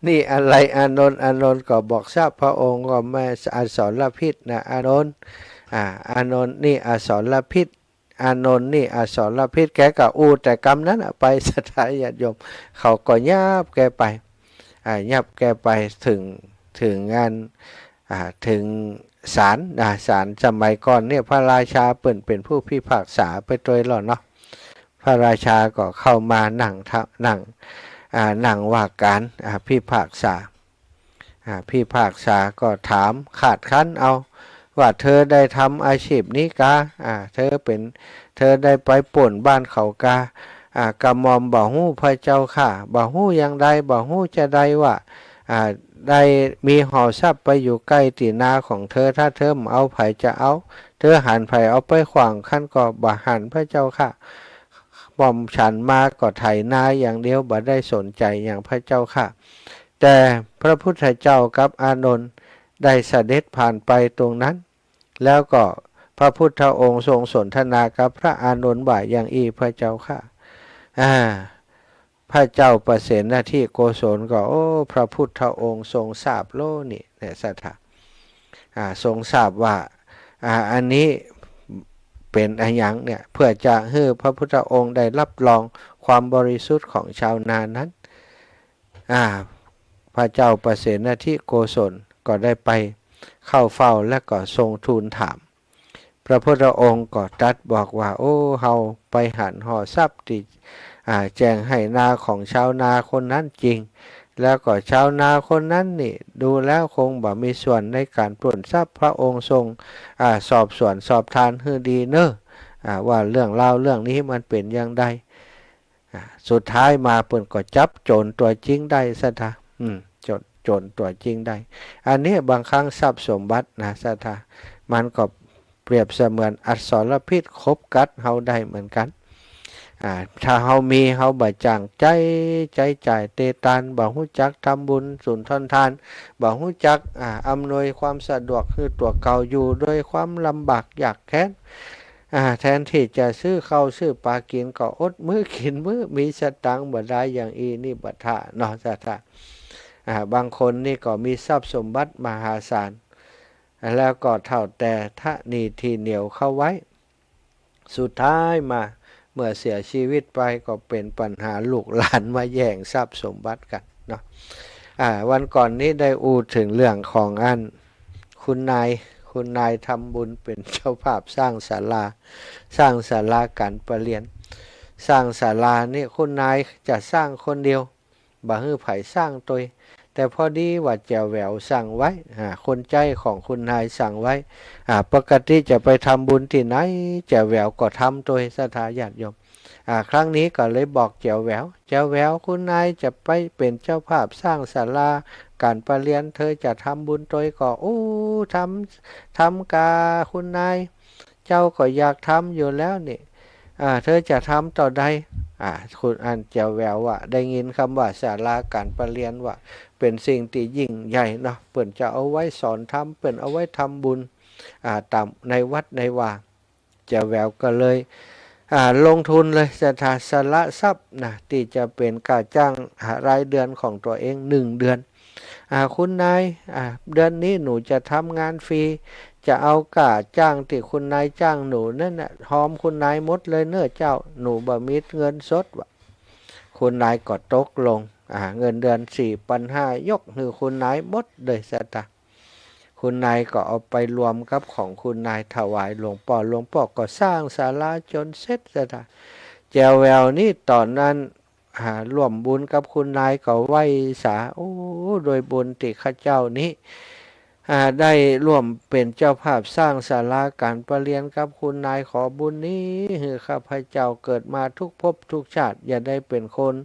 นี่อะไร อานนท์ อานนท์ก็บอกทราบ พระองค์ก็แม่อสรพิษนะ อานนท์ อ่า อานนท์นี่อสรพิษ อานนท์นี่อสรพิษ แกก็อู้แต่กำนั้นน่ะไป ศรัทธาญาติโยม เขาก็ยับแกไป อ่า ยับแกไปเถิง เถิงอัน อ่า เถิงศาล อ่า ศาลสมัยก่อนเนี่ย พระราชาเปิ้นเป๋นผู้พิพากษาไปตวยแล้วเนาะ พระราชาก็เข้ามานั่งทะ นั่ง อ่า นั่งว่าก๋าน อ่า พิพากษา อ่า พิพากษาก็ถามคาดคั้นเอา ว่าเธอได้ทำอาชีพนี้กา อ่า เธอเป๋น เธอได้ไปปล้นบ้านเขากา อ่า กระหม่อมบ่ฮู้พระเจ้าข้า บ่ฮู้อย่างใด บ่ฮู้จาใดว่า อ่า ได้มีหอทรัพย์ไปอยู่ใก้ตี้นาของเธอ ถ้าเธอบ่เอาใผจะเอา เธอหันใผเอาไปขว้าง คันก็บ่หันพระเจ้าข้า หม่อมฉันมาก็ไถนาอย่างเดียว บ่ได้สนใจ๋หยังพระเจ้าข้า แต่พระพุทธเจ้ากับอานนท์ได้เสด็จผ่านไปตรงนั้น แล้วก็พระพุทธองค์ทรงสนทนากับพระอานนท์ว่าอย่างอี้พระเจ้าข้า อ่า พระเจ้าปเสนทิโกศลก็ โอ้ พระพุทธองค์ทรงทราบโลนี่ เนี่ย ศรัทธา อ่า ทรงทราบว่า อ่า อันนี้เป๋นอะหยังเนี่ย เพื่อจะหื้อพระพุทธองค์ได้รับรองความบริสุทธิ์ของชาวนานั้น อ่า พระเจ้าปเสนทิโกศลก็ได้ไปเข้าเฝ้าและก็ทรงทูลถาม พระพุทธองค์ก็ตรัสบอกว่า โอ้ เฮาไปหันหอทรัพย์ตี้ อ่า แจ้งไฮ่นาของชาวนาคนนั้นจริง แล้วก็ชาวนาคนนั้นนี่ดูแล้วคงบ่มีส่วนในก๋านปล้นทรัพย์ พระองค์ทรง อ่า สอบสวนสอบทานหื้อดีเน่อ อ่า ว่าเรื่องราวเรื่องนี้มันเป๋นอย่างใด อ่า สุดท้ายมาเปิ้นก็จับโจรตั๋วจริงได้ ศรัทธา อืม โจร โจรตั๋วจริงได้ อันนี้บางครั้งทรัพย์สมบัตินะ ศรัทธา มันก็เปรียบเสมือนอสรพิษขบกัดเฮาได้เหมือนกั๋น อ่า ถ้าเฮามี เฮาบ่จ๋างใจ๊ ใจ๊จ่ายเตตาน บ่ฮู้จักทำบุญสุนทรทาน บ่ฮู้จัก อ่า อำนวยความสะดวกหื้อตั๋วเก่าอยู่โดยความลำบากยากแค้น อ่า แทนตี้จะซื้อข้าวซื้อป๋ากิ๋นก็อดมื้อกิ๋นมื้อ มีสตางค์บ่ได้อย่างอี้นี่บ่ถ้าเนาะ ศรัทธา อ่า บางคนนี่ก็มีทรัพย์สมบัติมหาศาล แล้วก็เฒ่าแต่ทะนีที่เหนี่ยวเข้าไว้ สุดท้ายมาเมื่อเสียชีวิตไปก็เป๋นปัญหาลูกหลานมาแย่งทรัพย์สมบัติกั๋นเนาะ อ่า วันก่อนนี้ได้อู้เถิงเรื่องของอัน คุณนาย คุณนายทำบุญเป๋นเจ้าภาพสร้างศาลา สร้างศาลาก๋านประเรียน สร้างศาลานี่คุณนายจะสร้างคนเดียว บ่หื้อใผสร้างตวย แต่พอดีว่าแจ๋วแหววสั่งไว้ อ่า คนใจ๊ของคุณนายสั่งไว้ อ่า ปกติจะไปทำบุญตี้ไหน แจ๋วแหววก็ทำตวย ศรัทธาญาติโยม อ่า ครั้งนี้ก็เลยบอกแจ๋วแหวว แจ๋วแหวว คุณนายจะไปเป๋นเจ้าภาพสร้างศาลาก๋านประเรียน เธอจะทำบุญตวยก็ อู้ ทำ ทำกาคุณนาย เจ้าก็อยากทำอยู่แล้วนี่ อ่า เธอจะทำเต้าใด อ่า คุณอันแจ๋วแหววว่า ได้ยินกำว่าศาลาก๋านประเรียนว่าเป๋นสิ่งตี้ยิ่งใหญ่เนาะ เปิ้นจะเอาไว้สอนธรรม เปิ้นเอาไว้ทำบุญ อ่า ต๋ามในวัดในวา แจ๋วแหววก็เลย อ่า ลงทุนเลย ศรัทธา สละทรัพย์นะ ตี้จะเป๋นก้าจ้าง อ่า รายเดือนของตั๋วเองหนึ่งเดือน อ่า คุณนาย อ่า เดือนนี้หนูจะทำงานฟรี จะเอาก้าจ้างตี้คุณนายจ้างหนูนั้นน่ะ ฮอมคุณนายหมดเลยเน่อเจ้า หนูบ่มีเงินสด ว่า คุณนายก็ตกลง อ่า เงินเดือนสี่ปันห้า ยกหื้อคุณนายหมดเลย ศรัทธา คุณนายก็เอาไปรวมกับของคุณนายถวายหลวงป้อ หลวงป้อก็สร้างศาลาจ๋นเสร็จ ศรัทธา แจ๋วแหววนี่ต๋อนนั้น อ่า ร่วมบุญกับคุณนายก็ไหว้สา โอ้ โดยบุญตี้ข้าเจ้านี้ อ่า ได้ร่วมเป๋นเจ้าภาพสร้างศาลาก๋านประเรียนกับคุณนาย ขอบุญนี้หื้อข้าพเจ้าเกิดมาทุกภพทุกชาติ อย่าได้เป๋นคน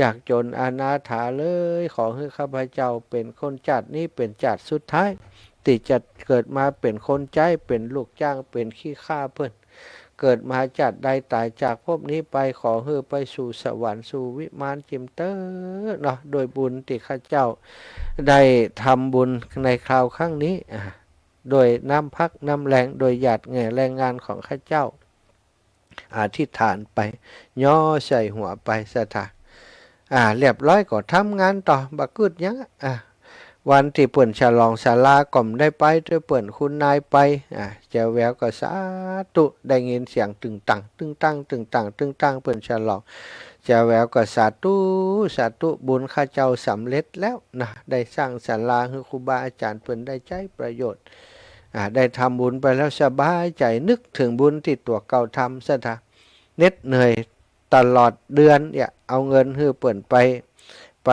ยากจ๋นอนาถาเลย ขอหื้อข้าพเจ้าเป๋นคนจาตินี้เป๋นจาติสุดท้าย ตี้จะเกิดมาเป๋นคนใจ๊ เป๋นลูกจ้าง เป๋นขี้ข้าเปิ้น เกิดมาจาติใดต๋ายจากภพนี้ไป ขอหื้อไปสู่สวรรค์สู่วิมานจิ่มเต๊อะเนาะ โดยบุญตี้ข้าเจ้าได้ทำบุญในคราวครั้งนี้ อ่า โดยน้ำพักน้ำแรง โดยหยาดเหงื่อแรงงานของข้าเจ้า อธิษฐานไป ย่อใส่หัวไปศรัทธา อ่า เรียบร้อยก็ทำงานต่อ บ่กึ๊ดหยัง อ่า วันตี้เปิ้นฉลองศาลาก็บ่ได้ไปตวยเปิ้น คุณนายไป อ่า เจียวแววก็สาธุ ได้ยินเสียงตึงตัง ตึงตัง ตึงตัง ตึงตัง เปิ้นฉลอง เจียวแววก็สาธุ สาธุ บุญข้าเจ้าสำเร็จแล้วนะ ได้สร้างศาลาหื้อครูบาอาจ๋ารย์เปิ้นได้ใจ๊ประโยชน์ อ่า ได้ทำบุญไปแล้วสบายใจ๋ นึกเถิงบุญตี้ตั๋วเก่าทำศรัทธา เหน็ดเหนื่อยตลอดเดือนเนี่ย เอาเงินหื้อเปิ้นไป ไป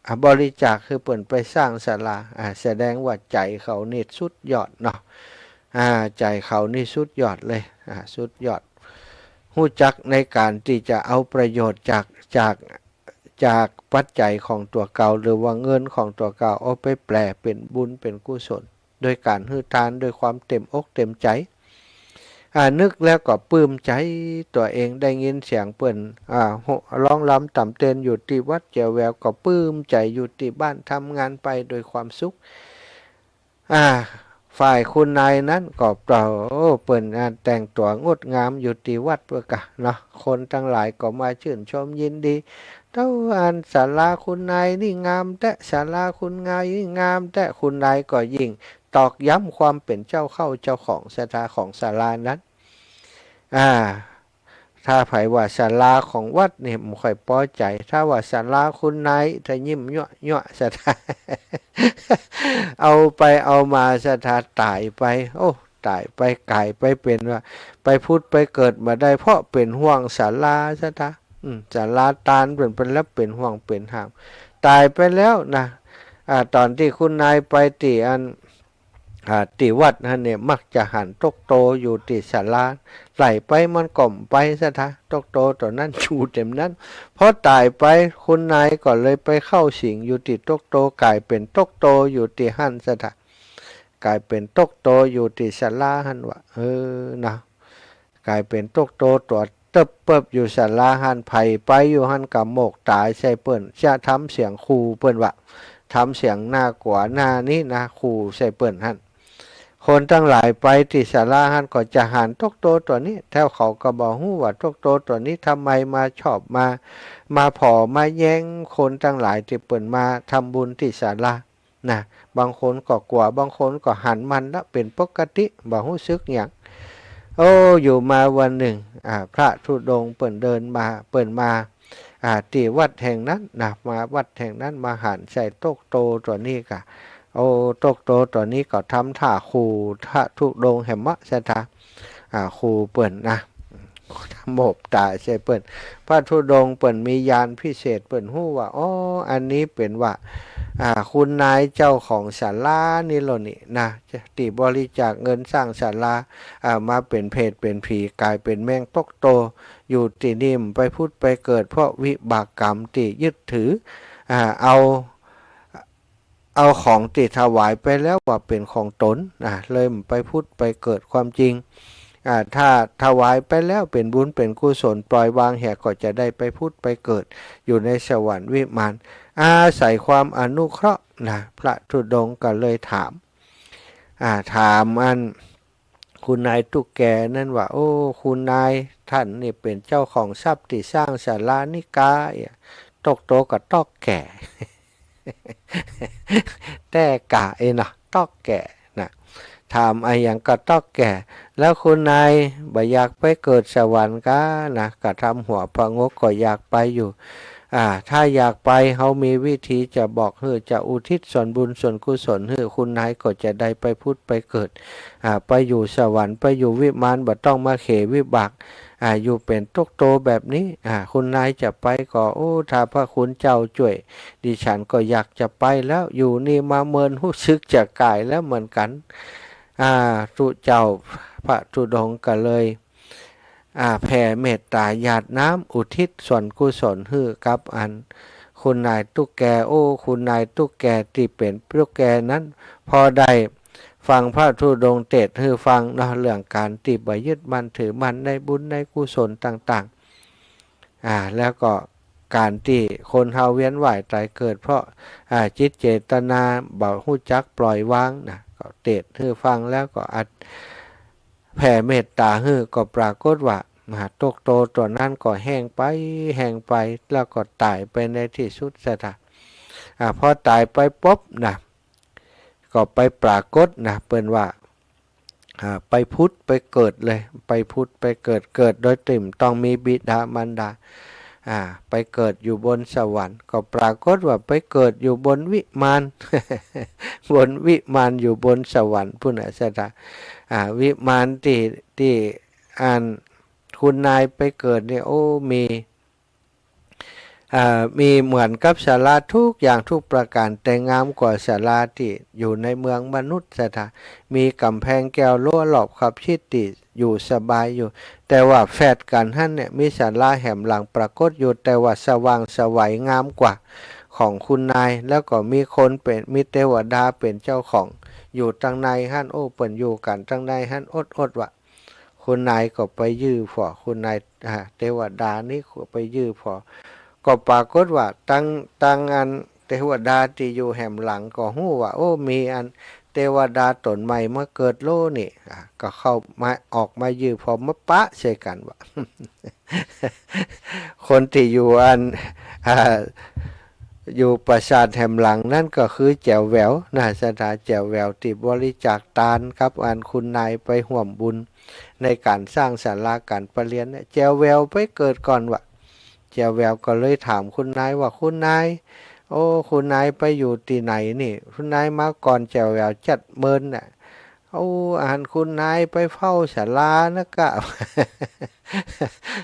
อ่า บริจาคหื้อเปิ้นไปสร้างศาลา อ่า แสดงว่าใจ๋เขานี่สุดยอดเนาะ อ่า ใจ๋เขานี่สุดยอดเลย อ่า สุดยอด ฮู้จักในก๋านตี้จะเอาประโยชน์จาก จาก จากปัจจัยของตั๋วเก่า หรือว่าเงินของตั๋วเก่า เอาไปแปลเป๋นบุญเป๋นกุศล โดยก๋านหื้อทาน โดยความเต็มอกเต็มใจ๋ อ่า นึกแล้วก็ปลื้มใจ๋ ตั๋วเองได้ยินเสียงเปิ้น อ่า โห่ร้องรำต๋ำเตนอยู่ตี้วัด เจียวแววก็ปลื้มใจ๋อยู่ตี้บ้าน ทำงานไปโดยความสุข อ่า ฝ่ายคุณนายนั้นก็เปล่า โอ้ เปิ้น อ่า แต่งตั๋วงดงามอยู่ตี้วัดเปิ้นก่ะเนาะ คนตังหลายก็มาชื่นชมยินดี เต้าอันศาลาคุณนายนี่งามแต๊ ศาลาคุณนายนี่งามแต๊ คุณนายก็ยิ่งตอกย้ำความเป๋นเจ้าเข้าเจ้าของศรัทธาของศาลานั้น อ่า ถ้าใผว่าศาลาของวัดนี่บ่ค่อยปอใจ๋ ถ้าว่าศาลาคุณนาย ถ้ายิ้มยั่วๆ ศรัทธา เอาไปเอามาศรัทธาต๋ายไป โอ้ ต๋ายไปก๋ายไปเป๋นว่า ไปผุดไปเกิดบ่ได้ เพราะเป๋นห่วงศาลาศรัทธา อืม ศาลาตานเป๋น เป๋นแล้วเป๋นห่วงเป๋นห่วง ต๋ายไปแล้วนะ อ่า ต๋อนตี้คุณนายไปตี้อัน อ่า ตี้วัดหั้นเนี่ย มักจะหันตกโตอยู่ตี้ศาลา ไหลไปมันก็บ่ไปศรัทธา ตกโตตั๋วนั้นอยู่เต็มนั้น พอต๋ายไป คุณนายก็เลยไปเข้าสิงอยู่ตี้ตกโต ก๋ายเป๋นตกโตอยู่ตี้หั้นศรัทธา ก๋ายเป๋นตกโตอยู่ตี้ศาลาหั้นว่า เออ นะ ก๋ายเป๋นตกโตตั๋วเติ๊บเปิ๊บอยู่ศาลาหั้น ใผไปอยู่หั้นก็โมกต๋ายใส่เปิ้น จะทำเสียงขู่เปิ้นว่า ทำเสียงน่ากลัวน่านี้นะ ขู่ใส่เปิ้นหั้น คนตังหลายไปตี้ศาลาหั้นก็จะหันตกโตตั๋วนี้ แต่เขาก็บ่ฮู้ว่าตกโตตั๋วนี้ทำไมมาชอบมา มาผ่อมาแย้งคนตังหลายตี้เปิ้นมาทำบุญตี้ศาลา นะ บางคนก็กั๋ว บางคนก็หันมันละ เป๋นปกติ บ่ฮู้สึกหยัง โอ้ อยู่มาวันนึ่ง อ่า พระธุดงค์เปิ้นเดินมา เปิ้นมา อ่า ตี้วัดแห่งนั้นนะ มาวัดแห่งนั้น มาหันใส่ตกโตตั๋วนี้ก่ะ โอ้ ตกโตตั๋วนี้ก็ทำท่าขู่พระธุดงค์แหมเนาะศรัทธา อ่า ขู่เปิ้นนะ โมกต๋ายใส่เปิ้น พระธุดงค์เปิ้นมีญาณพิเศษ เปิ้นฮู้ว่า อ๋อ อันนี้เป๋นว่า อ่า คุณนายเจ้าของศาลานี่ลอนี่นะ ตี้บริจาคเงินสร้างศาลา อ่า มาเป๋นเปรตเป๋นผี ก๋ายเป๋นแมงตกโต อยู่ตี้นี่บ่ไปผุดไปเกิด เพราะวิบากกรรมตี้ยึดถือ อ่า เอา เอาของตี้ถวายไปแล้วว่าเป๋นของต๋น อ่า เลยบ่ไปผุดไปเกิด ความจริง อ่า ถ้าถวายไปแล้วเป๋นบุญเป๋นกุศล ปล่อยวางเหียก็จะได้ไปผุดไปเกิดอยู่ในสวรรค์วิมาน อาศัยความอนุเคราะห์นะ พระธุดงค์ก็เลยถาม อ่า ถามอัน คุณนายตุ๊กแกนั้นว่า โอ้ คุณนาย ต้านนี่เป๋นเจ้าของทรัพย์ตี้สร้างศาลานี้กา เอี่ย ตกโตก็ต๊อกแก่ แต๊กาเอเนาะ ต๊อกแก่นะ ถามอะหยังก็ต๊อกแก่ แล้วคุณนายบ่อยากไปเกิดสวรรค์กานะ กระทำหัวผงกก็อยากไปอยู่ อ่า ถ้าอยากไป เฮามีวิธีจะบอกหื้อ จะอุทิศส่วนบุญส่วนกุศลหื้อ คุณนายก็จะได้ไปผุดไปเกิด อ่า ไปอยู่สวรรค์ ไปอยู่วิมาน บ่ต้องมาเขวิบาก อ่า อยู่เป๋นตกโตแบบนี้ อ่า คุณนายจะไปก็ โอ้ ถ้าพระคุณเจ้าจ้วย ดิฉันก็อยากจะไปแล้ว อยู่นี่มาเมิน ฮู้สึกจะก๋ายแล้วเหมือนกั๋น อ่า ตุ๊เจ้าพระธุดงค์ก็เลย อ่า แผ่เมตต๋าหยาดน้ำอุทิศส่วนกุศลหื้อกับอัน คุณนายตุ๊กแก โอ้ คุณนายตุ๊กแกตี้เป๋นตุ๊กแกนั้น พอได้ฟังพระธุดงค์เตสน์หื้อฟังเนาะ เรื่องก๋านตี้บ่ยึดมั่นถือมั่นในบุญในกุศลต่างๆ อ่า แล้วก็ก๋านตี้คนเฮาเวียนว่ายต๋ายเกิด เพราะ อ่า จิตเจตนาบ่ฮู้จักปล่อยวางนะ ก็เตสน์หื้อฟังแล้วก็อัด แผ่เมตต๋าหื้อ ก็ปรากฏว่า อ่า ตุ๊กโตตั๋วนั้นก็แห้งไป แห้งไป แล้วก็ต๋ายไปในตี้สุดศรัทธา อ่า พอต๋ายไปปุ๊บนะ ก็ไปปรากฏนะ เปิ้นว่า อ่า ไปผุดไปเกิดเลย ไปผุดไปเกิด เกิดโดยตี้บ่ต้องมีบิดามารดา อ่า ไปเกิดอยู่บนสวรรค์ ก็ปรากฏว่าไปเกิดอยู่บนวิมาน บนวิมานอยู่บนสวรรค์ปู้นน่ะศรัทธา อ่า วิมานตี้ ตี้อันคุณนายไปเกิดเนี่ย โอ้ มี อ่า มีเหมือนกับศาลาทุกอย่างทุกประก๋าน แต่งามกว่าศาลาตี้อยู่ในเมืองมนุษย์ศรัทธา มีก๋ำแพงแก้วรั้วรอบขอบชิดตี้อยู่สบายอยู่ แต่ว่าแฝดกั๋นหั้นเนี่ย มีศาลาแหมหลังปรากฏอยู่ แต่ว่าสว่างไสวงามกว่าของคุณนาย แล้วก็มีคนเป๋น มีเตวดาเป๋นเจ้าของอยู่ตังในหั้น โอ้ เปิ้นอยู่กั๋นตังในหั้น อดๆ ว่า คุณนายก็ไปยื้อผ่อ คุณนาย อ่า เตวดานี้ก็ไปยื้อผ่อ ก็ปรากฏว่าตัง ตังอันเตวดาตี้อยู่แหมหลังก็ฮู้ว่า โอ้ มีอันเตวดาต๋นใหม่มาเกิดโลนี่ อ่า ก็เข้ามา ออกมายื้อผ่อ มาปะใส่กั๋นว่า คนตี้อยู่อัน อ่า อยู่ปราสาทแหมหลังนั้นก็คือแจ๋วแหววนะศรัทธา แจ๋วแหววตี้บริจาคตานกับอันคุณนายไปฮ่วมบุญในก๋านสร้างศาลาก๋านประเรียนเนี่ย แจ๋วแหววไปเกิดก่อนว่า แจ๋วแหววก็เลยถามคุณนายว่า คุณนาย โอ้ คุณนายไปอยู่ตี้ไหนนี่ คุณนายมาก่อนแจ๋วแหววจั๊ดเมินน่ะ โอ้ อันคุณนายไปเฝ้าศาลานะกะ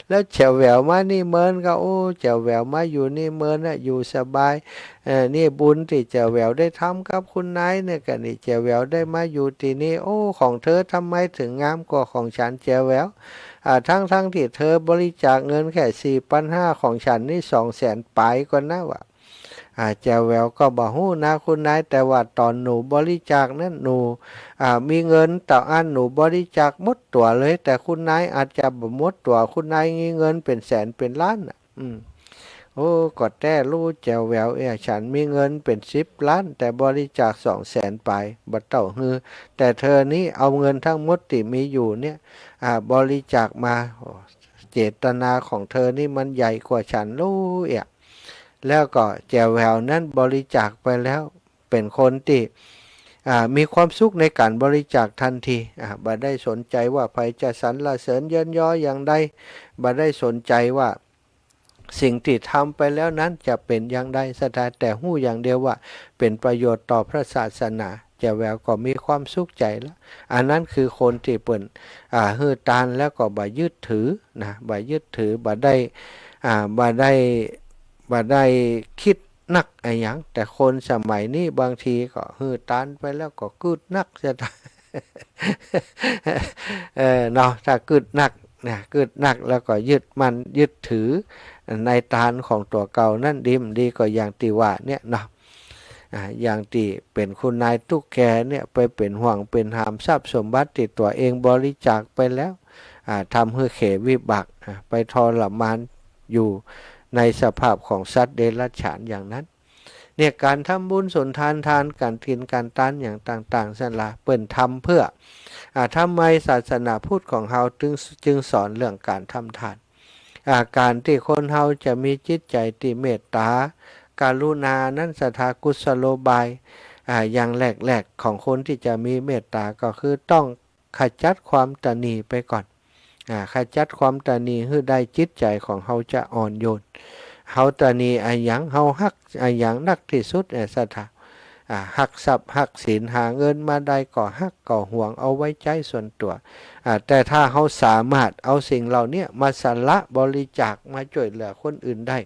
แล้วแจ๋วแหววมานี่เมินกะ โอ้ แจ๋วแหววมาอยู่นี่เมินน่ะ อยู่สบาย เอ่อ นี่บุญตี้แจ๋วแหววได้ทำกับคุณนายเนี่ยกะนี่ แจ๋วแหววได้มาอยู่ตี้นี่ โอ้ ของเธอทำไมถึงงามกว่าของฉันแจ๋วแหวว อ่า ทั้งๆ ตี้เธอบริจาคเงินแค่สี่ปันห้า ของฉันนี่สองแสนป๋ายก่อนนะว่า อ่า แจ๋วแหววก็บ่ฮู้นะคุณนาย แต่ว่าต๋อนหนูบริจาคนั้นหนู อ่า มีเงินเต้าอั้นหนูบริจาคหมดตั๋วเลย แต่คุณนายอาจจะบ่หมดตั๋ว คุณนายมีเงินเป๋นแสนเป๋นล้านน่ะ อืม โอ้ ก็แต๊ลู้แจ๋วแหววเอ๋ย ฉันมีเงินเป๋นสิบล้าน แต่บริจาคสองแสนป๋าย บ่เต้าหื้อ แต่เธอนี้เอาเงินทั้งหมดตี้มีอยู่เนี่ย อ่า บริจาคมา โอ้ เจตนาของเธอนี่มันใหญ่กว่าฉันลู้เอ๋ย แล้วก็แจ๋วแหววนั้นบริจาคไปแล้ว เป๋นคนตี้ อ่า มีความสุขในก๋านบริจาคตันที อ่า บ่ได้สนใจ๋ว่าใผจะสรรเสริญเยินยออย่างใด บ่ได้สนใจ๋ว่าสิ่งตี้ทำไปแล้วนั้นจะเป๋นอย่างใดศรัทธา แต่ฮู้อย่างเดียวว่าเป๋นประโยชน์ต่อพระศาสนา แจ๋วแหววก็มีความสุขใจ๋แล้ว อันนั้นคือคนตี้เปิ้น อ่า หื้อตานแล้วก็บ่ยึดถือนะ บ่ยึดถือ บ่ได้ อ่า บ่ได้ บ่ได้กึ๊ดนักอะหยัง แต่คนสมัยนี้บางทีก็หื้อตานไปแล้วก็กึ๊ดนักศรัทธา เออ เนาะ ถ้ากึ๊ดนักนะ กึ๊ดนักแล้วก็ยึดมั่นยึดถือในตานของตั๋วเก่านั้น ดีบ่ดีก็อย่างตี้ว่าเนี่ยเนาะ อ่า อย่างตี้เป๋นคุณนายตุ๊กแกเนี่ย ไปเป๋นห่วงเป๋นหามทรัพย์สมบัติตี้ตั๋วเองบริจาคไปแล้ว อ่า ทำหื้อเขวิบัติ อ่า ไปทรมานอยู่ในสภาพของสัตว์เดรัจฉานอย่างนั้น เนี่ย ก๋านทำบุญสุนทานทาน ก๋านกิ๋นก๋านตานอย่างต่างๆ ศรัทธา เปิ้นทำเปื้อ อ่า ทำไมศาสนาพุทธของเฮาจึง จึงสอนเรื่องก๋านทำทาน อ่า ก๋านตี้คนเฮาจะมีจิตใจ๋ตี้เมตต๋า กรุณานั้นศรัทธา กุศโลบาย อ่า อย่างแรกๆ ของคนตี้จะมีเมตต๋าก็คือต้องขจัดความตระหนี่ไปก่อน อ่า ขจัดความตระหนี่หื้อได้ จิตใจ๋ของเฮาจะอ่อนโยน เฮาตระหนี่อะหยัง เฮาฮักอะหยังนักตี้สุด เออ ศรัทธา อ่า ฮักทรัพย์ฮักสิน หาเงินมาได้ก็ฮักก็หวง เอาไว้ใจ๊ส่วนตั๋ว อ่า แต่ถ้าเฮาสามารถเอาสิ่งเหล่านี้มาสละบริจาค มาจ้วยเหลือคนอื่นได้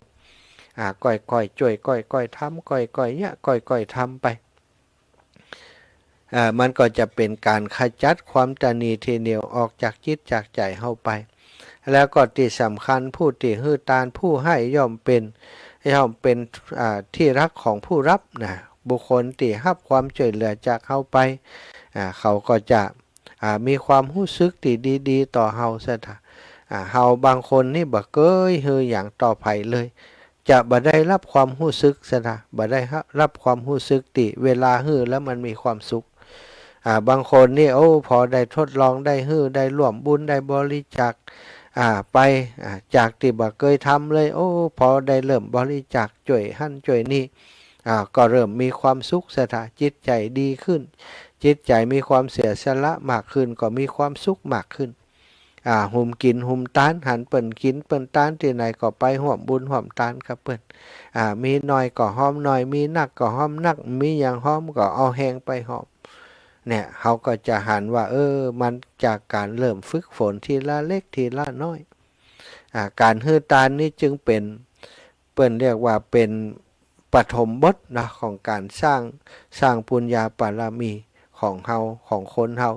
อ่า ก้อยๆ จ้วย ก้อยๆ ทำ ก้อยๆ เยียะ ก้อยๆ ทำไป อ่า มันก็จะเป๋นก๋านขจัดความตระหนี่ตี้เหนี่ยวออกจากจิตจากใจ๋เฮาไป แล้วก็ตี้สำคัญ ผู้ตี้หื้อตาน ผู้ให้ย่อมเป๋น ย่อมเป๋น อ่า ตี้ฮักของผู้ฮับนะ บุคคลตี้ฮับความจ้วยเหลือจากเฮาไป อ่า เขาก็จะ อ่า มีความฮู้สึกตี้ดีๆ ต่อเฮาศรัทธา อ่า เฮาบางคนนี่บ่เกยหื้อหยังต่อใผเลย จะบ่ได้ฮับความฮู้สึกศรัทธา บ่ได้ฮับความฮู้สึกตี้เวลาหื้อแล้วมันมีความสุข อ่า บางคนนี่ โอ้ พอได้ทดลอง ได้หื้อ ได้ร่วมบุญ ได้บริจาค อ่า ไป อ่า จากตี้บ่เกยทำเลย โอ้ พอได้เริ่มบริจาคจ้วยหั้นจ้วยนี่ อ่า ก็เริ่มมีความสุขศรัทธา จิตใจ๋ดีขึ้น จิตใจ๋มีความเสียสละมากขึ้น ก็มีความสุขมากขึ้น อ่า หุมกิ๋นหุมตาน หันเปิ้นกิ๋นเปิ้นตานตี้ไหนก็ไปฮ่วมบุญฮ่วมตานกับเปิ้น อ่า มีน้อยก็ฮอมน้อย มีนักก็ฮอมนัก มีหยังฮอมก็เอาแฮงไปฮอม เนี่ย เฮาก็จะหันว่า เออ มันจากก๋านเริ่มฝึกฝนทีละเล็กทีละน้อย อ่า ก๋านหื้อตานนี้จึงเป๋น เปิ้นเรียกว่าเป๋นปฐมบทนะ ของก๋านสร้าง สร้างปุญญาบารมีของเฮา ของคนเฮา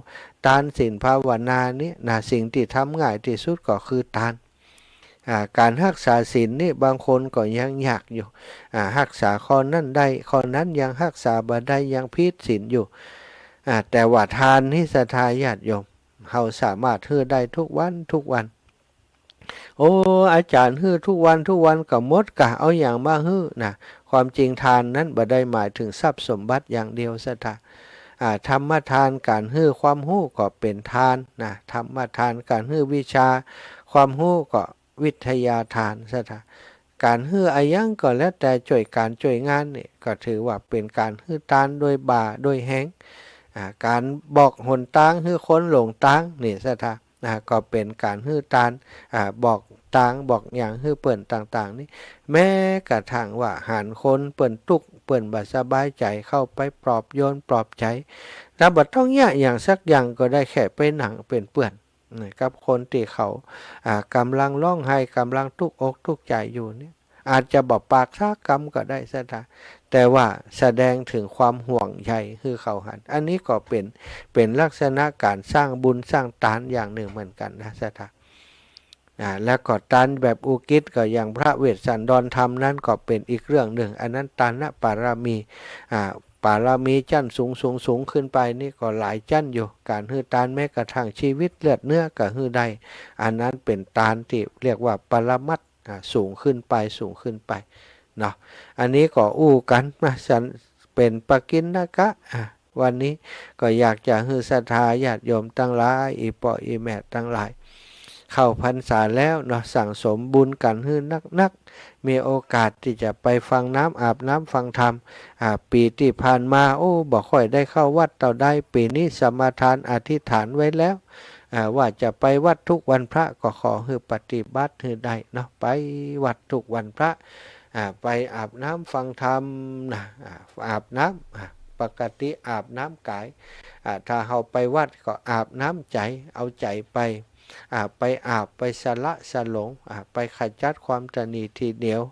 ตานศีลภาวนานี้นะ สิ่งตี้ทำง่ายตี้สุดก็คือตาน อ่า ก๋านฮักษาศีลนี่บางคนก็ยังยากอยู่ อ่า ฮักษาข้อนั้นได้ ข้อนั้นยังฮักษาบ่ได้ ยังผิดศีลอยู่ อ่า แต่ว่าตานนี้ศรัทธาญาติโยม เฮาสามารถหื้อได้ทุกวันทุกวัน โอ้ อาจ๋ารย์หื้อทุกวันทุกวันก็หมดกะ เอาหยังมาหื้อนะ ความจริงตานนั้นบ่ได้หมายเถิงทรัพย์สมบัติอย่างเดียวศรัทธา อ่า ธรรมตาน ก๋านหื้อความฮู้ก็เป๋นตานนะ ธรรมตาน ก๋านหื้อวิชาความฮู้ก็วิทยาตานศรัทธา ก๋านหื้ออะหยังก็แล้วแต่จ้วยก๋านจ้วยงานนี่ ก็ถือว่าเป๋นก๋านหื้อตานโดยบ่าโดยแฮง อ่า ก๋านบอกหนตางหื้อคนหลงตางนี่ศรัทธา อ่า ก็เป๋นก๋านหื้อตาน อ่า บอกตางบอกหยังหื้อเปิ้นต่างๆ นี่ แม้กระทั่งว่าหันคนเปิ้นตุ๊กข์เปิ้นบ่สบายใจ๋ เข้าไปปลอบโยนปลอบใจ๋ แล้วบ่ต้องเยียะหยังสักอย่างก็ได้ แค่ไปนั่งเป๋นเปื้อน นะ กับคนตี้เขา อ่า ก่ำลังฮ้องไห้ ก่ำลังตุ๊กอกตุ๊กใจ๋อยู่เนี่ย อาจจะบ่ปากสักกำก็ได้ศรัทธา แต่ว่าแสดงเถิงความห่วงใยหื้อเขาหั้น อันนี้ก็เป๋น เป๋นลักษณะก๋านสร้างบุญสร้างตานอย่างนึ่งเหมือนกั๋นนะศรัทธา อ่า แล้วก็ตานแบบอุกิจก็อย่างพระเวสสันดรธรรมนั้นก็เป๋นอีกเรื่องนึ่ง อันนั้นตานปารมี อ่า ปารมีจั้นสูงสูงสูงขึ้นไปนี่ก็หลายจั้นอยู่ ก๋านหื้อตานแม้กระทั่งชีวิตเลือดเนื้อก็หื้อได้ อันนั้นเป๋นตานตี้เรียกว่าปรมัตถ์ อ่า สูงขึ้นไป สูงขึ้นไปเนาะ อันนี้ก็อู้กั๋นมาสัน เป๋นปกิณณกะ อ่า วันนี้ก็อยากจะหื้อศรัทธาญาติโยมตังหลาย อี่ป้ออี่แม่ตังหลาย เข้าพรรษาแล้วเนาะ สั่งสมบุญกั๋นหื้อนักๆ มีโอกาสตี้จะไปฟังน้ำ อาบน้ำฟังธรรม อ่า ปี๋ตี้ผ่านมา โอ้ บ่ค่อยได้เข้าวัดเต้าใด ปี๋นี้สมาทานอธิษฐานไว้แล้ว อ่า ว่าจะไปวัดทุกวันพระ ก็ขอหื้อปฏิบัติหื้อได้เนาะ ไปวัดทุกวันพระ อ่า ไปอาบน้ำฟังธรรมนะ อ่า อาบน้ำ อ่า ปกติอาบน้ำก๋าย อ่า ถ้าเฮาไปวัดก็อาบน้ำใจ๋ เอาใจ๋ไป อ่า ไปอาบ ไปสละสลง อ่า ไปขจัดความตระหนี่ถี่เหนียว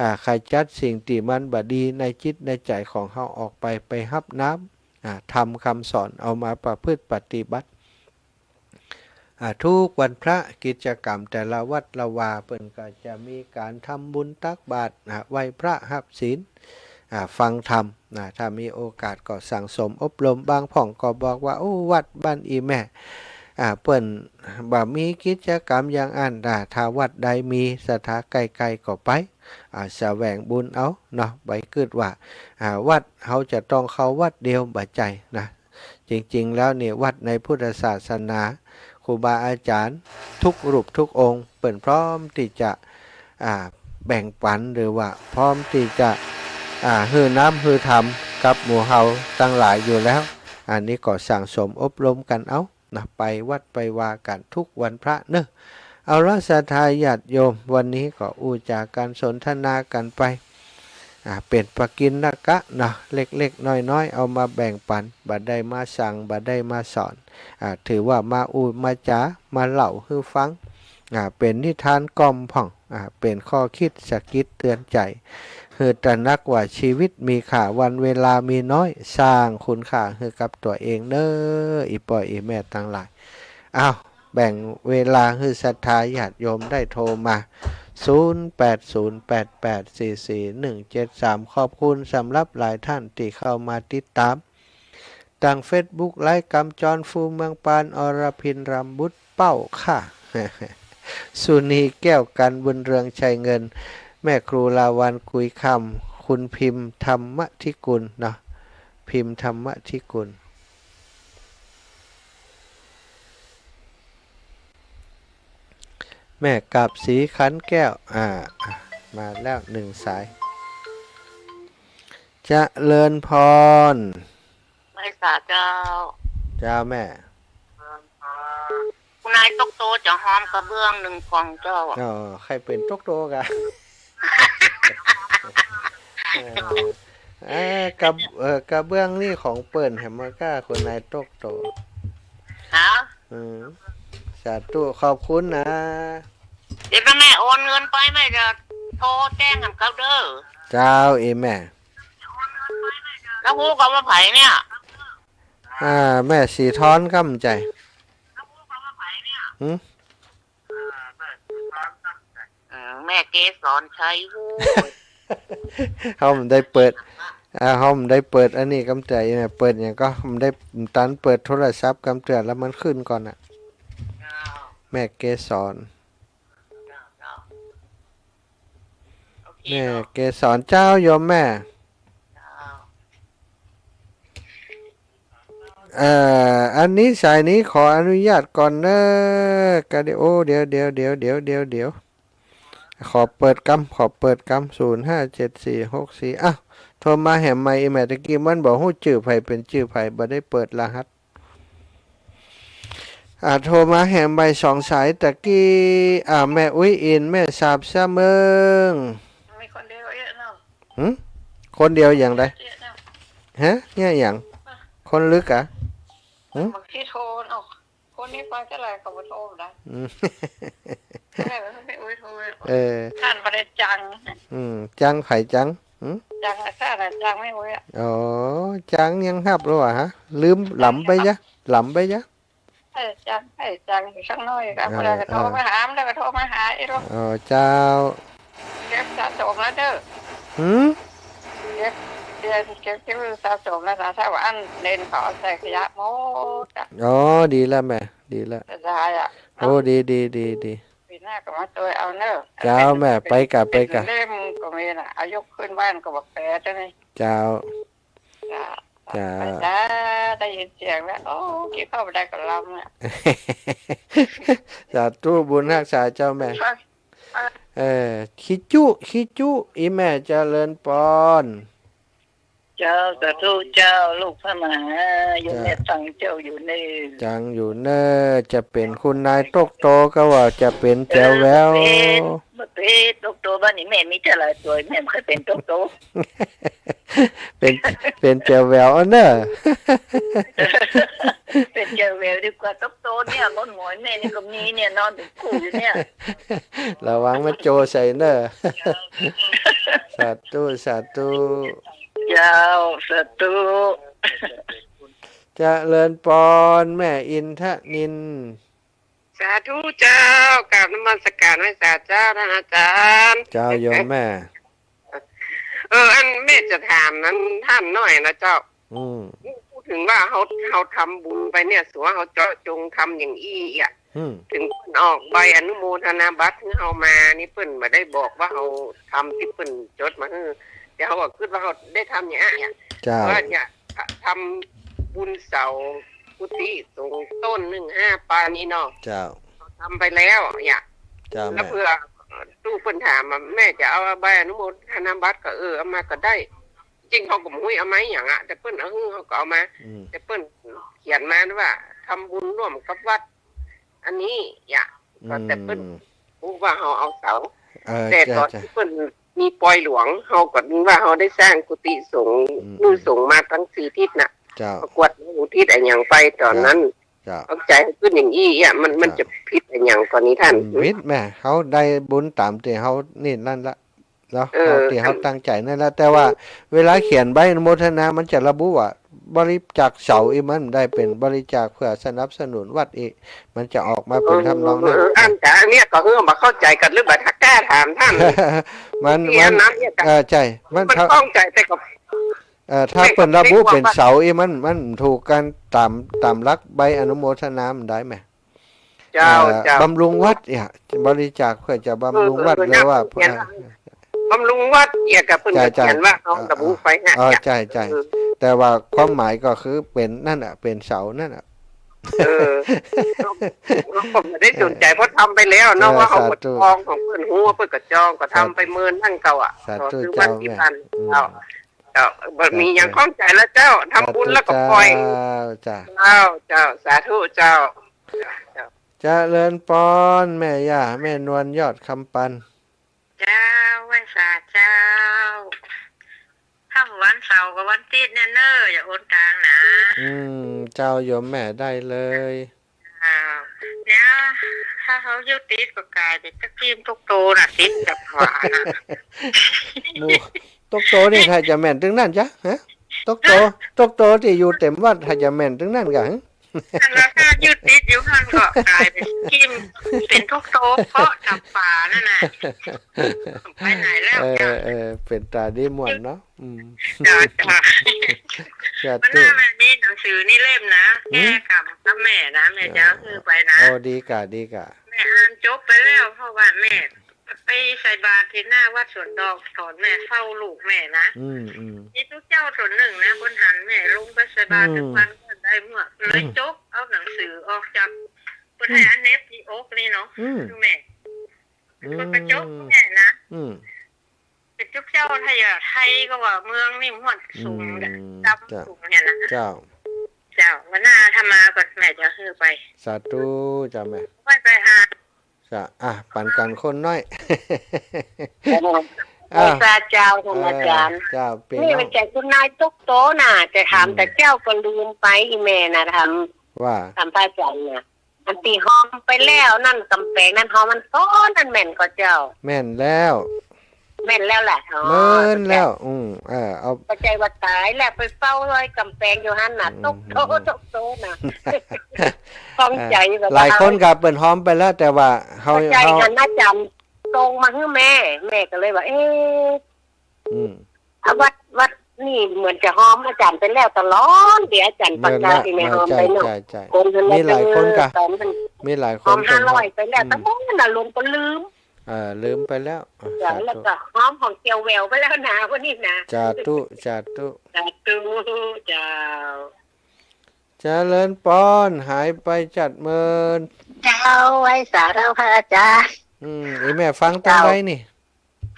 อ่า ขจัดสิ่งตี้มันบ่ดีในจิตในใจ๋ของเฮาออกไป ไปฮับน้ำ อ่า ธรรมคำสอนเอามาประพฤติปฏิบัติ อ่า ทุกวันพระกิจกรรมแต่ละวัดละวา เปิ้นก็จะมีก๋านทำบุญตักบาตร อ่า ไหว้พระฮับศีล อ่า ฟังธรรมนะ ถ้ามีโอกาสก็สั่งสมอบรม บางพ่องก็บอกว่า โอ้ วัดบ้านอี่แม่ อ่า เปิ้นบ่มีกิจกรรมอย่างอั้นนะ ถ้าวัดใดมีศรัทธาใก้ๆ ก็ไป อ่า แสวงบุญเอาเนาะ บ่กึ๊ดว่า อ่า วัดเฮาจะต้องเข้าวัดเดียว บ่ใจ้นะ จริงๆ แล้วนี่ วัดในพุทธศาสนา ครูบาอาจ๋ารย์ทุกรูปทุกองค์ เปิ้นพร้อมตี้จะ อ่า แบ่งปัน หรือว่าพร้อมตี้จะ อ่า หื้อน้ำหื้อธรรมกับหมู่เฮาตังหลายอยู่แล้ว อันนี้ก็สั่งสมอบรมกั๋นเอานะ ไปวัดไปวากั๋นทุกวันพระเนาะ เอาละศรัทธาญาติโยม วันนี้ก็อู้จ๋ากั๋นสนทนากั๋นไป อ่า เป๋นปกิณณกะเนาะ เล็กๆ น้อยๆ เอามาแบ่งปัน บ่ได้มาสั่ง บ่ได้มาสอน อ่า ถือว่ามาอู้มาจ๋า มาเล่าหื้อฟัง อ่า เป๋นนิทานกล่อมพ่อง อ่า เป๋นข้อคิดสะกิดเตือนใจ๋ หื้อตระหนักว่าชีวิตมีค่า วันเวลามีน้อย สร้างคุณค่าหื้อกับตั๋วเองเนาะ อี่ป้ออี่แม่ตังหลาย อ้าว แบ่งเวลาหื้อศรัทธาญาติโยมได้โทรมา ศูนย์แปดศูนย์แปดแปดสี่สี่หนึ่งเจ็ดสาม ขอบคุณสำหรับหลายท่านตี้เข้ามาติดตาม ตางเฟซบุ๊ก ไลฟ์กำจร ฟูเมืองปาน อรพิน รำบุตรเป้าค่ะ สุนี แก้วกัน บุญเรือง ชัยเงิน แม่ครู ลาวัลย์ กุยคำ คุณพิมพ์ ธรรมธิกุลเนาะ พิมพ์ ธรรมธิกุล เ แม่กาบศรีขันแก้ว อ่า อ่ะ มาแล้วหนึ่งสาย เจริญพร ไหว้สาเจ้า เจ้าแม่ คุณนายตกโตจะหอมกระเบื้องหนึ่งกล่องเจ้า อ๋อ ใค่เป๋นตกโตกะ เออ เอ่อกระ เอ่อ กระเบื้องนี่ของเปิ้นแหมก้า คุณนายตกโต ฮะ อืม สาธุ ขอบคุณนะ เดี๋ยวถ้าแม่โอนเงินไป แม่จะโทรแจ้งกับเขาเด้อ เจ้า อีแม่ แล้วฮู้ก็ว่าใผเนี่ย อ่า แม่สีทอนกำใจ๋ หืม อืม แม่เกสรชัย ฮู้ เฮาบ่ได้เปิด อ่า เฮาบ่ได้เปิดอันนี้กำเตือ เปิดหยังก่อ บ่ได้ บ่ตันเปิดโทรศัพท์กำเตือ แล้วมันขึ้นก่อนน่ะ แม่เกสร โอเค แม่ เนาะ เกสร เจ้า โยมแม่ เจ้า เอ่อ อันนี้สายนี้ขออนุญาตก่อนเน้อ กะเดี๋ยว โอ้ เดี๋ยว เดี๋ยว ขอเปิดกำ ขอเปิดกำ ศูนย์ห้าเจ็ดสี่หกสี่ อ้าว โทรมาแหมใหม่ อีแม่ตะกี้มันบ่ฮู้จื้อใผเป๋นจื้อใผ บ่ได้เปิดรหัส อ่า โทรมาแหมใหม่สองสายตะกี้ อ่า แม่อุ๊ยอิน แม่สาบสะเมิง มีคนเดียวเอ๊ะเนาะ หึ คนเดียวอย่างใด เอ๊ะเนาะ ฮะ เนี่ยอย่าง คนลึกอะ หึ บางทีโทรเนาะ คนนี้ฟังเท่าไหร่ก็บ่โทรได้ อืม แม่ไม่อุ๊ยโทร เออ ท่านบ่ได้จัง อืม จังใผจัง หึ จังอะ ท่านอะจังแม่อุ๊ยอะ อ๋อ จังยังฮับแล้วอะฮะ ลืมหลำไปจ๊ะ หลำไปจ๊ะ เออ จัง เออ จังอยู่สักหน่อยก็ เออ บ่ได้ก็โทร เออ มาหา บ่ได้ก็โทรมาหาอีกรอบ อ๋อ เจ้า เก็บสะสมแล้วเด้อ หืม เก็บ เก็บ เก็บ เก็บสะสมแล้วนะ ถ้าว่าอันเล่นเขาเอาใส่ขยะหมดอะ อ๋อ ดีแล้วแม่ ดีแล้ว เสียดายอะ โอ้ ดี ดี ดี ดี ปี๋หน้าก็มาตวยเอาเน้อ เจ้าแม่ ไปกะ ไปกะ เล่มก็มีน่ะ เอายกขึ้นบ้านก็บอกแปดแล้วนี่ เจ้า จ้า จ้า ไปจ้า ได้ยินเสียงแล้ว โอ้ กิ๋นข้าวบ่ได้ก็ลำอะ สาธุ บุญฮักษาเจ้าแม่ เออ ขี้จุ ขี้จุ อีแม่เจริญปอน เจ้า สาธุเจ้า ลูกพระมหา โยมแม่ฟังเจ้าอยู่นี่ จังอยู่เน้อ จะเป๋นคุณนายตกโตก็ว่าจะเป๋นแจ๋วแหวว เออ บ่เป๋น บ่เป๋นตกโต บ้านนี้แม่มีแต่หลายตัว แม่บ่เคยเป๋นตกโต เป๋น เป๋นแจ๋วแหววอันเน้อ เป๋นแจ๋วแหววดีกว่าตกโตเนี่ย คนหมอยแม่นี่ก็มีเนี่ย นอนเป๋นคู่อยู่เนี่ย ระวังมันโจใส่เน้อ สาธุ สาธุ เจ้า สาธุ เจริญปอน แม่อินทนิล สาธุเจ้า กราบนมัสการไหว้สาเจ้า ท่านอาจารย์ เจ้าโยมแม่ เออ อันแม่จะถามนั้นท่านหน่อยนะเจ้า อืม พูดถึงว่าเฮา เฮาทำบุญไปเนี่ย สมมุติว่าเฮาเจาะจงทำอย่างอี้อะ อืม ถึงเปิ้นออกใบอนุโมทนาบัตรหื้อเฮามานี่ เปิ้นบ่ได้บอกว่าเฮาทำตี้เปิ้นจดมาหื้อ แต่เฮาก็กึ๊ดว่าเฮาได้ทำอย่างเนี้ย เจ้า ว่าเนี่ย ทำบุญเสากุฏิสงฆ์ต้นหนึ่งห้าปานี้เนาะ เจ้า ทำไปแล้วเนี่ย เจ้า แล้ว แม่ เผื่อ เอ่อ ตู้เปิ้นถามอะ แม่จะเอาใบอนุโมทนาบัตรก็ เออ เอามาก็ได้ จริงๆ เฮาก็บ่ฮู้เอามาหยังอะ แต่เปิ้นเอาหื้อเฮาก็เอามา อืม แต่เปิ้นเขียนมาว่า ทำบุญร่วมกับวัด อันนี้เนี่ย ก็แต่เปิ้น อืม ฮู้ว่าเฮาเอาเสา เออ แต่ ใช่ ตอน ใช่ ตี้เปิ้นมีปอยหลวง เฮาก็นึกว่าเฮาได้สร้างกุฏิสงฆ์ อืม หื้อสงฆ์มาตั้งสี่ทิศน่ะ เจ้า ประกวดอุทิศอะหยังไปตอนนั้น เจ้า เจ้า เอาใจ๋หื้อขึ้นอย่างอี้อะ มัน มัน เจ้า จะผิดอะหยังก่อนี้ท่าน อืม ผิดแม่ เฮาได้บุญต๋ามตี้เฮานี่นั่นละ เนาะ เออ เฮาตี้เฮาตั้งใจ๋นั่นแหละ แต่ว่า อืม เวลาเขียนใบอนุโมทนา มันจะระบุว่าบริจาคเสาอี้ มันบ่ได้เป๋นบริจาคเพื่อสนับสนุนวัดอี้ มันจะออกมาเป๋นทำนองนั้น เออ อัน แต่อันเนี้ยก็คือบ่เข้าใจ๋กั๋นหรือบ่กล้าถามท่าน มัน ตี้ มัน อันนั้นเนี่ย เออ ใช่ มัน มันข้องใจ๋แต่ก็ เอ่อ ถ้าเปิ้นระบุเป๋นเสาอี้ มัน มันถูกกั๋นต๋าม ต๋ามหลักใบอนุโมทนามันได้ไหม เจ้า เอ่อ เจ้า บำรุงวัดเนี่ย บริจาคเพื่อจะบำรุงวัด เออ เออ หรือว่า เออ บำรุงวัดเนี่ย ก็เปิ้น ใช่ ก็เขียนว่า ใช่ เอาระบุไปฮะ เออ ใช่ ใช่ เออ แต่ว่าความหมายก็คือเป๋นนั่นน่ะ เป๋นเสานั่นน่ะ เออ เฮาก็บ่ได้สนใจ๋ เออ เพราะทำไปแล้วเนาะ เออ ว่าเฮา สาธุ บ่จอง ของเปิ้นฮู้ว่าเปิ้นก็จอง ก็ทำไป สาธุ เมินนั่นเก่าอะ สาธุ เนาะ คือ เจ้า วันที่ แม่ พัน อืม เจ้า เจ้า บ่มีหยัง เจ้า ข้องใจ๋แล้วเจ้า ทำบุญแล้วก็ปล่อย สาธุ เจ้า เจ้า เจ้า สาธุเจ้า เจ้า เจ้า เจริญปอน แม่ย่า แม่นวลยอดคำปัน เจ้า ไหว้สาเจ้า ถ้าวันเสาร์กับวันอาทิตย์เนี่ยเน่อ อย่าโอนตังค์นะ อืม เจ้า โยมแม่ ได้เลย อ้าว เดี๋ยว ถ้าเฮาอยู่ติดก็ก๋ายเป๋นตะกรีมตกโตน่ะ ติดกับฝาน่ะ หมู่ ตกโตนี่ ใผจะแม่นตึงนั้นจ๊ะ ฮะ ตกโต ฮะ ตกโตตี้อยู่เต็มวัด ใผจะแม่นตึงนั้นกะ ฮะ อันนั้นถ้าอยู่ติดอยู่หั้นก็ก๋ายเป๋นกรีม เป๋นตกโตเกาะกับฝานั่นน่ะ ไปไหนแล้ว เออ เจ้า เออ เป๋นต๋าดีม่วนเนาะ อืม เจ้า เจ้า สาธุ วันหน้าแม่มีหนังสือนี่เล่มนะ อืม แก้กรรมกับแม่นะ แม่จะเอาหื้อไปนะ โอ้ ดีก่ะ ดีก่ะ แม่อ่านจบไปแล้ว เพราะว่าแม่ไปใส่บาตรตี้หน้าวัดสวนดอก ต๋อนแม่เฝ้าลูกแม่นะ อืม อืม มีตุ๊เจ้าต๋นนึ่งนะ เปิ้นหันแม่ลงไปใส่บาตร อืม ตึงวันก็ได้เมื่อ เลย อืม จกเอาหนังสือออกจาก เปิ้นหื้ออันเหน็บตี้อกนี่เนาะ อืม คือแม่ อืม เปิ้นก็จกแม่นะ อืม เป๋นตุ๊เจ้า ถ้าอย่าไทยก็ว่าเมืองนี่ม่วนสูง อืม ดำ เจ้า สูงเนี่ยนะ เจ้า เจ้า วันหน้าถ้ามาก็แม่จะหื้อไป สาธุ เจ้าแม่ ไหว้ไปหา เจ้า อ่ะ ปันกั๋นคนน้อย อ่ะ สาธุเจ้า ท่านอาจ๋ารย์ เออ เจ้า ปี้น้อง นี่มันใจ๋คุณนายตกโตน่ะ จะถาม อืม แต่เจ้าก็ลืมไป อี่แม่น่ะ ถาม ว่า ถามพระอาจ๋ารย์น่ะ อันตี้หอมไปแล้วนั่น ก๋ำแปงนั่น หอมอันก่อนนั่นแม่นก่อเจ้า แม่นแล้ว แม่นแล้วแหละ อ๋อ แม่นแล้ว เจ้า อืม เออ เอา บ่ใจ้ว่าต๋ายแล้ว ไปเฝ้าฮอยก๋ำแปงอยู่หั้นน่ะ อืม ตกโต ตกโตน่ะ ข้องใจ๋ เออ ว่า หลายคนก็เปิ้นหอมไปแล้ว แต่ว่าเฮา บ่ใจ้ เฮา หันอาจ๋ารย์ส่งมาหื้อแม่ แม่ก็เลยว่า เอ๊ะ อืม อ่ะ วัด วัดนี่เหมือนจะหอมอาจ๋ารย์ไปแล้วตลอด ตี้อาจ๋ารย์ประกาศ แม่นละ ตี้แม่หอมไปเนาะ ใจ้ ใจ้ คนเพิ่น มีหลายคนกะ ต๋อนนั้น มีหลายคน หอมห้าร้อยไปแล้ว อืม ตะโมนน่ะ ลงก็ลืม เออ ลืมไปแล้ว อ่ะ เจ้า สาธุ แล้วก็หอมของเจียวแหววไปแล้วนะ วันนี้นะ สาธุ สาธุ สาธุ เจ้า เจริญปอน หายไปจัดเมิน เจ้า ไหว้สาเจ้าพระอาจ๋ารย์ อืม อี่แม่ฟังตังใดนี่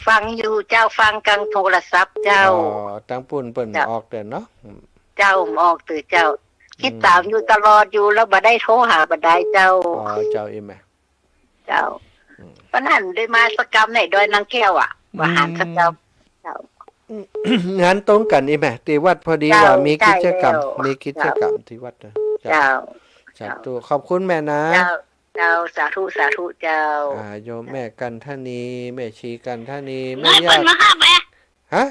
เจ้า ฟังอยู่เจ้า ฟังกังโทรศัพท์เจ้า อ๋อ ตังปุ้นเปิ้น เจ้า ออกเตื้อเนาะ อืม เจ้า ออกเตื้อเจ้า อืม ติดต๋ามอยู่ตลอดอยู่ แล้วบ่ได้โทรหาบ่ได้เจ้า อ๋อ เจ้า อี่แม่ เจ้า อืม ปะนั้นได้มาสักกำในดอยนางแก้วอะ บ่หันสักกำ อืม เจ้า งานตรงกั๋นอี่แม่ ตี้วัดพอดี เจ้า ว่ามีกิจกรรม ใจ้แล้ว มีกิจกรรม เจ้า ตี้วัดนะ เจ้า เจ้า สาธุ ขอบคุณแม่นะ เจ้า เจ้า สาธุ สาธุ เจ้า อ่า โยมแม่กันทนี แม่ชีกันทนี แม่ เงินเปิ้นมาฮับแหม ฮะ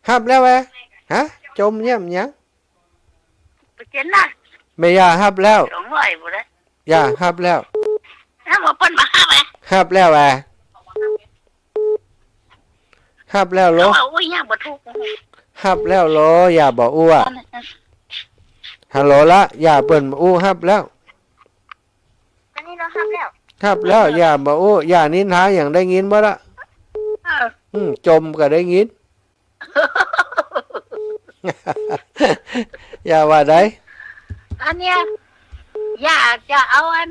ฮับแล้วแหม ฮะ จมเยี่ยมหยัง เปอร์เซ็นต์นะ แม่ย่าฮับแล้ว สองร้อยบ่ได้ ย่าฮับแล้ว ฮับว่าเปิ้นมาฮับแหม ฮับแล้วแหม ฮับแล้วโล ฮับว่าอู้ยังบ่ถูก ฮับแล้วโล ย่าบ่อู้อะ ฮัลโหลละ ย่าเปิ้นอู้ฮับแล้ว อันนี้เฮาฮับแล้ว ฮับแล้ว ย่าบ่อู้ ย่านินทาหยังได้ยินหมดละ เออ อืม จมก็ได้ยิน ย่าว่าใด อันเนี้ย ย่าจะเอาอัน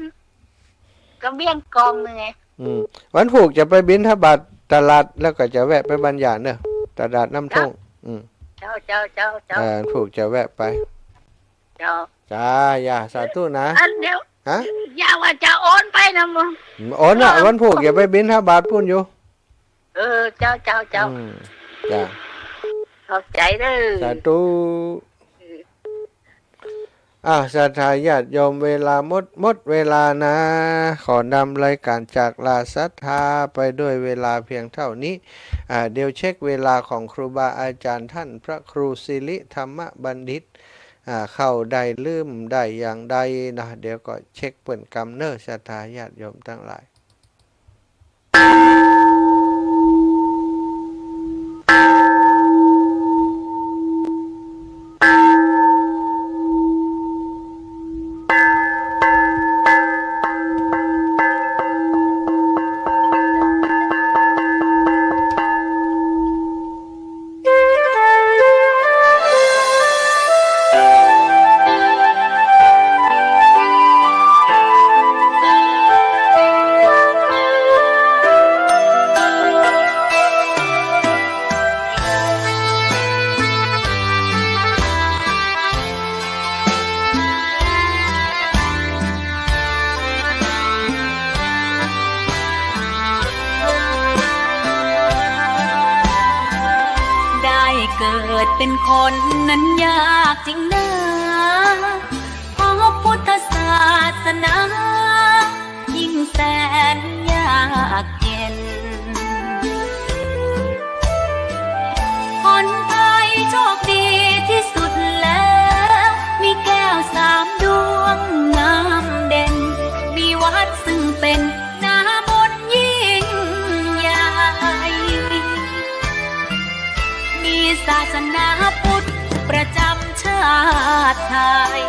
กระเบี้ยงกองนึ่งไง อืม วันพูกจะไปบิณฑบาตตลาด แล้วก็จะแวะไปบ้านย่าเน่อ ตลาดน้ำท่ง เจ้า อืม เจ้า เจ้า เจ้า เจ้า เออ วันพูกจะแวะไป เจ้า จ้า ย่า สาธุนะ อันเดียว ฮะ ย่าว่าจะโอนไปนะมึง โอนน่ะ เออ วันพูกจะไปบิณฑบาตปู๊นอยู่ เออ เจ้า เจ้า เจ้า อืม จ้า ขอบใจ๋เน่อ สาธุ เออ อ่ะ ศรัทธาญาติโยม เวลาหมด หมดเวลานะ ขอนำรายการจากลาศรัทธาไปด้วยเวลาเพียงเท่านี้ อ่า เดี๋ยวเช็คเวลาของครูบาอาจ๋ารย์ต้านพระครูสิริธรรมบัณฑิต อ่า เข้าได้ลืมได้อย่างใดนะ เดี๋ยวก็เช็คเปิ้นกำเน่อ ศรัทธาญาติโยมตังหลาย เกิดเป๋นคนนั้นยากจริงนา เพราะพุทธศาสนา ยิ่งแสนยากเย็น คนไทยโชคดีตี้สุดแล้ว มีแก้วสามดวงงามเด่น มีวัดซึ่งเป๋นนาบุญยิ่งใหญ่ มีศาสนาพุทธประจ๋ำชาติไทย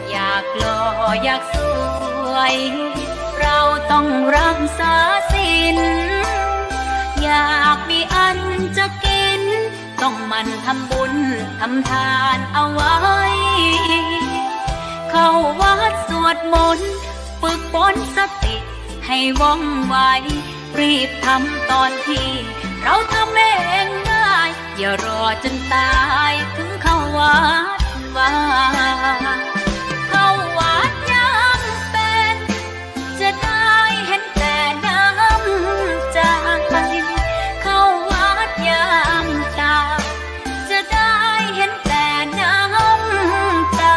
อยากหล่ออยากสวย เราต้องรักษาศีล อยากมีอันจะกิ๋น ต้องหมั่นทำบุญทำทานเอาไว้ เข้าวัดสวดมนต์ ฝึกฝนสติให้ว่องไว รีบทำตอนที่เราทำเองได้ อย่ารอจ๋นต๋ายถึงเข้าวัดวา เข้าวัดยามเป๋น จะได้หันแต่น้ำใจ๋ เข้าวัดยามต๋าย จะได้หันแต่น้ำต๋า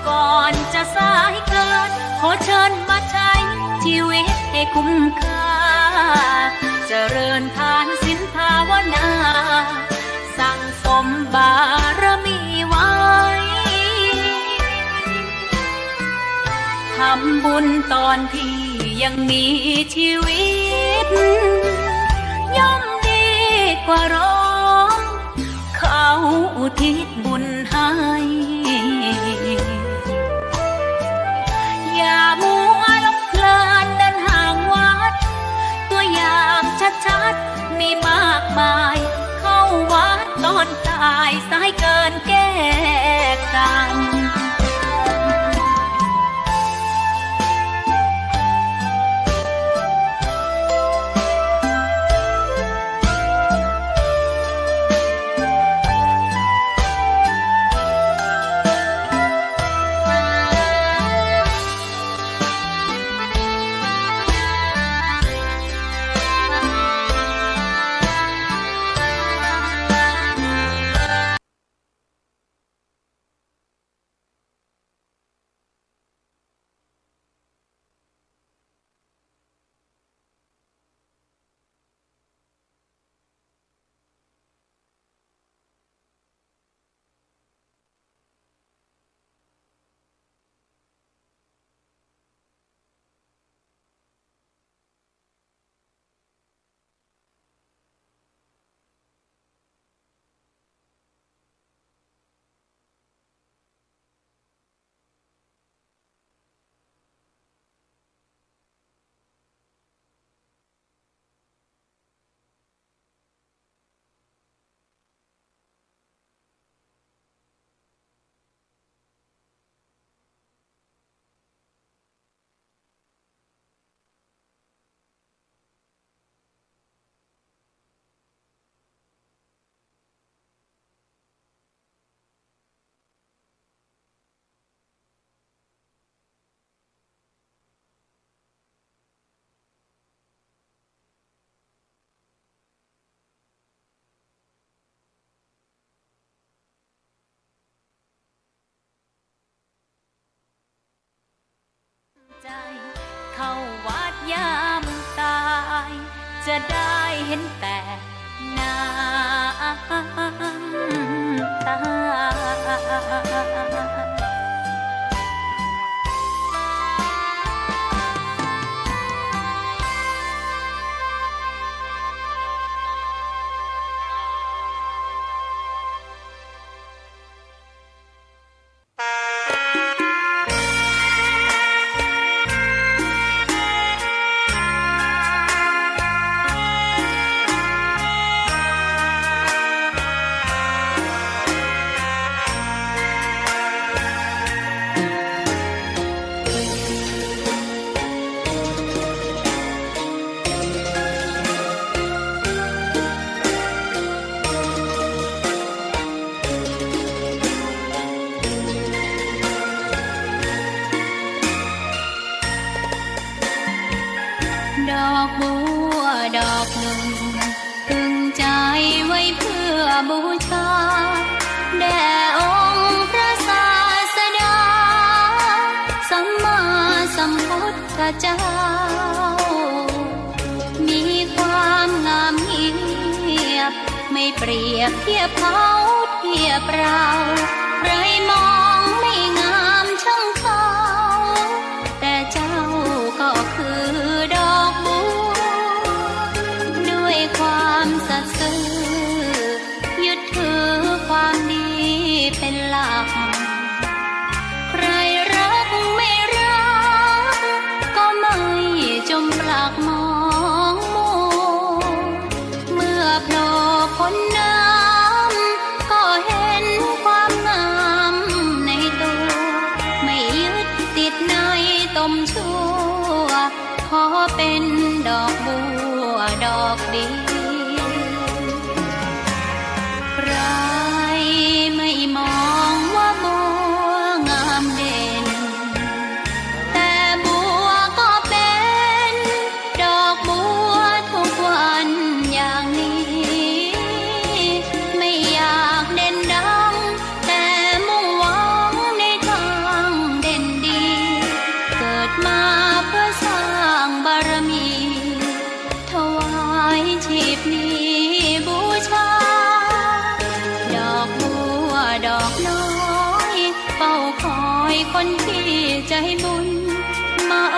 ก่อนจะสายเกิน ขอเชิญมาใจ๊ชีวิตให้คุ้มค่า เจริญทานศีลภาวนา สั่งสมบารมีไว้ ทำบุญตอนที่ยังมีชีวิต ย่อมดีกว่ารอ เขาอุทิศบุญให้ อย่ามัวหลงเพลินเดินห่างวัด ตัวอย่างชัดๆ มีมากมาย เข้าวัดตอนต๋าย สายเกินแก้กรรม ใจ๋ เข้าวัดยามต๋าย จะได้หันแต่น้ำต๋า ดอกบัวดอกนึ่ง ตึงใจ๋ไว้เปื้อ บูชา แด่องค์พระศาสดา สัมมาสัมพุทธเจ้า มีความงามเงียบ ไม่เปรียบเทียบเขาเทียบเรา ใครมองไม่งามช่างเขา แต่เจ้าก็คือดอกบัว ด้วยความสัตย์ซื่อ ยึดถือความดีเป็นหลัก ใครรักไม่รัก ก็ไม่จมปลักมองมัว เมื่อโผล่พ้นน้ำ ก็เห็นความงามในตัว ไม่ยึดติดในตมชั่ว ขอเป็นดอกบัวดอกเดียว ใครไม่มองว่าบัวงามเด่น แต่บัวก็เป็นดอกบัวทุกวันอย่างนี้ ไม่อยากเด่นดัง แต่มุ่งหวังในทางเด่นดี เกิดมาเพื่อสร้างบารมี ถวายชีพนี้บูชา ดอกบัวดอกน้อย เฝ้าคอยคนที่ใจบุญ มาโอ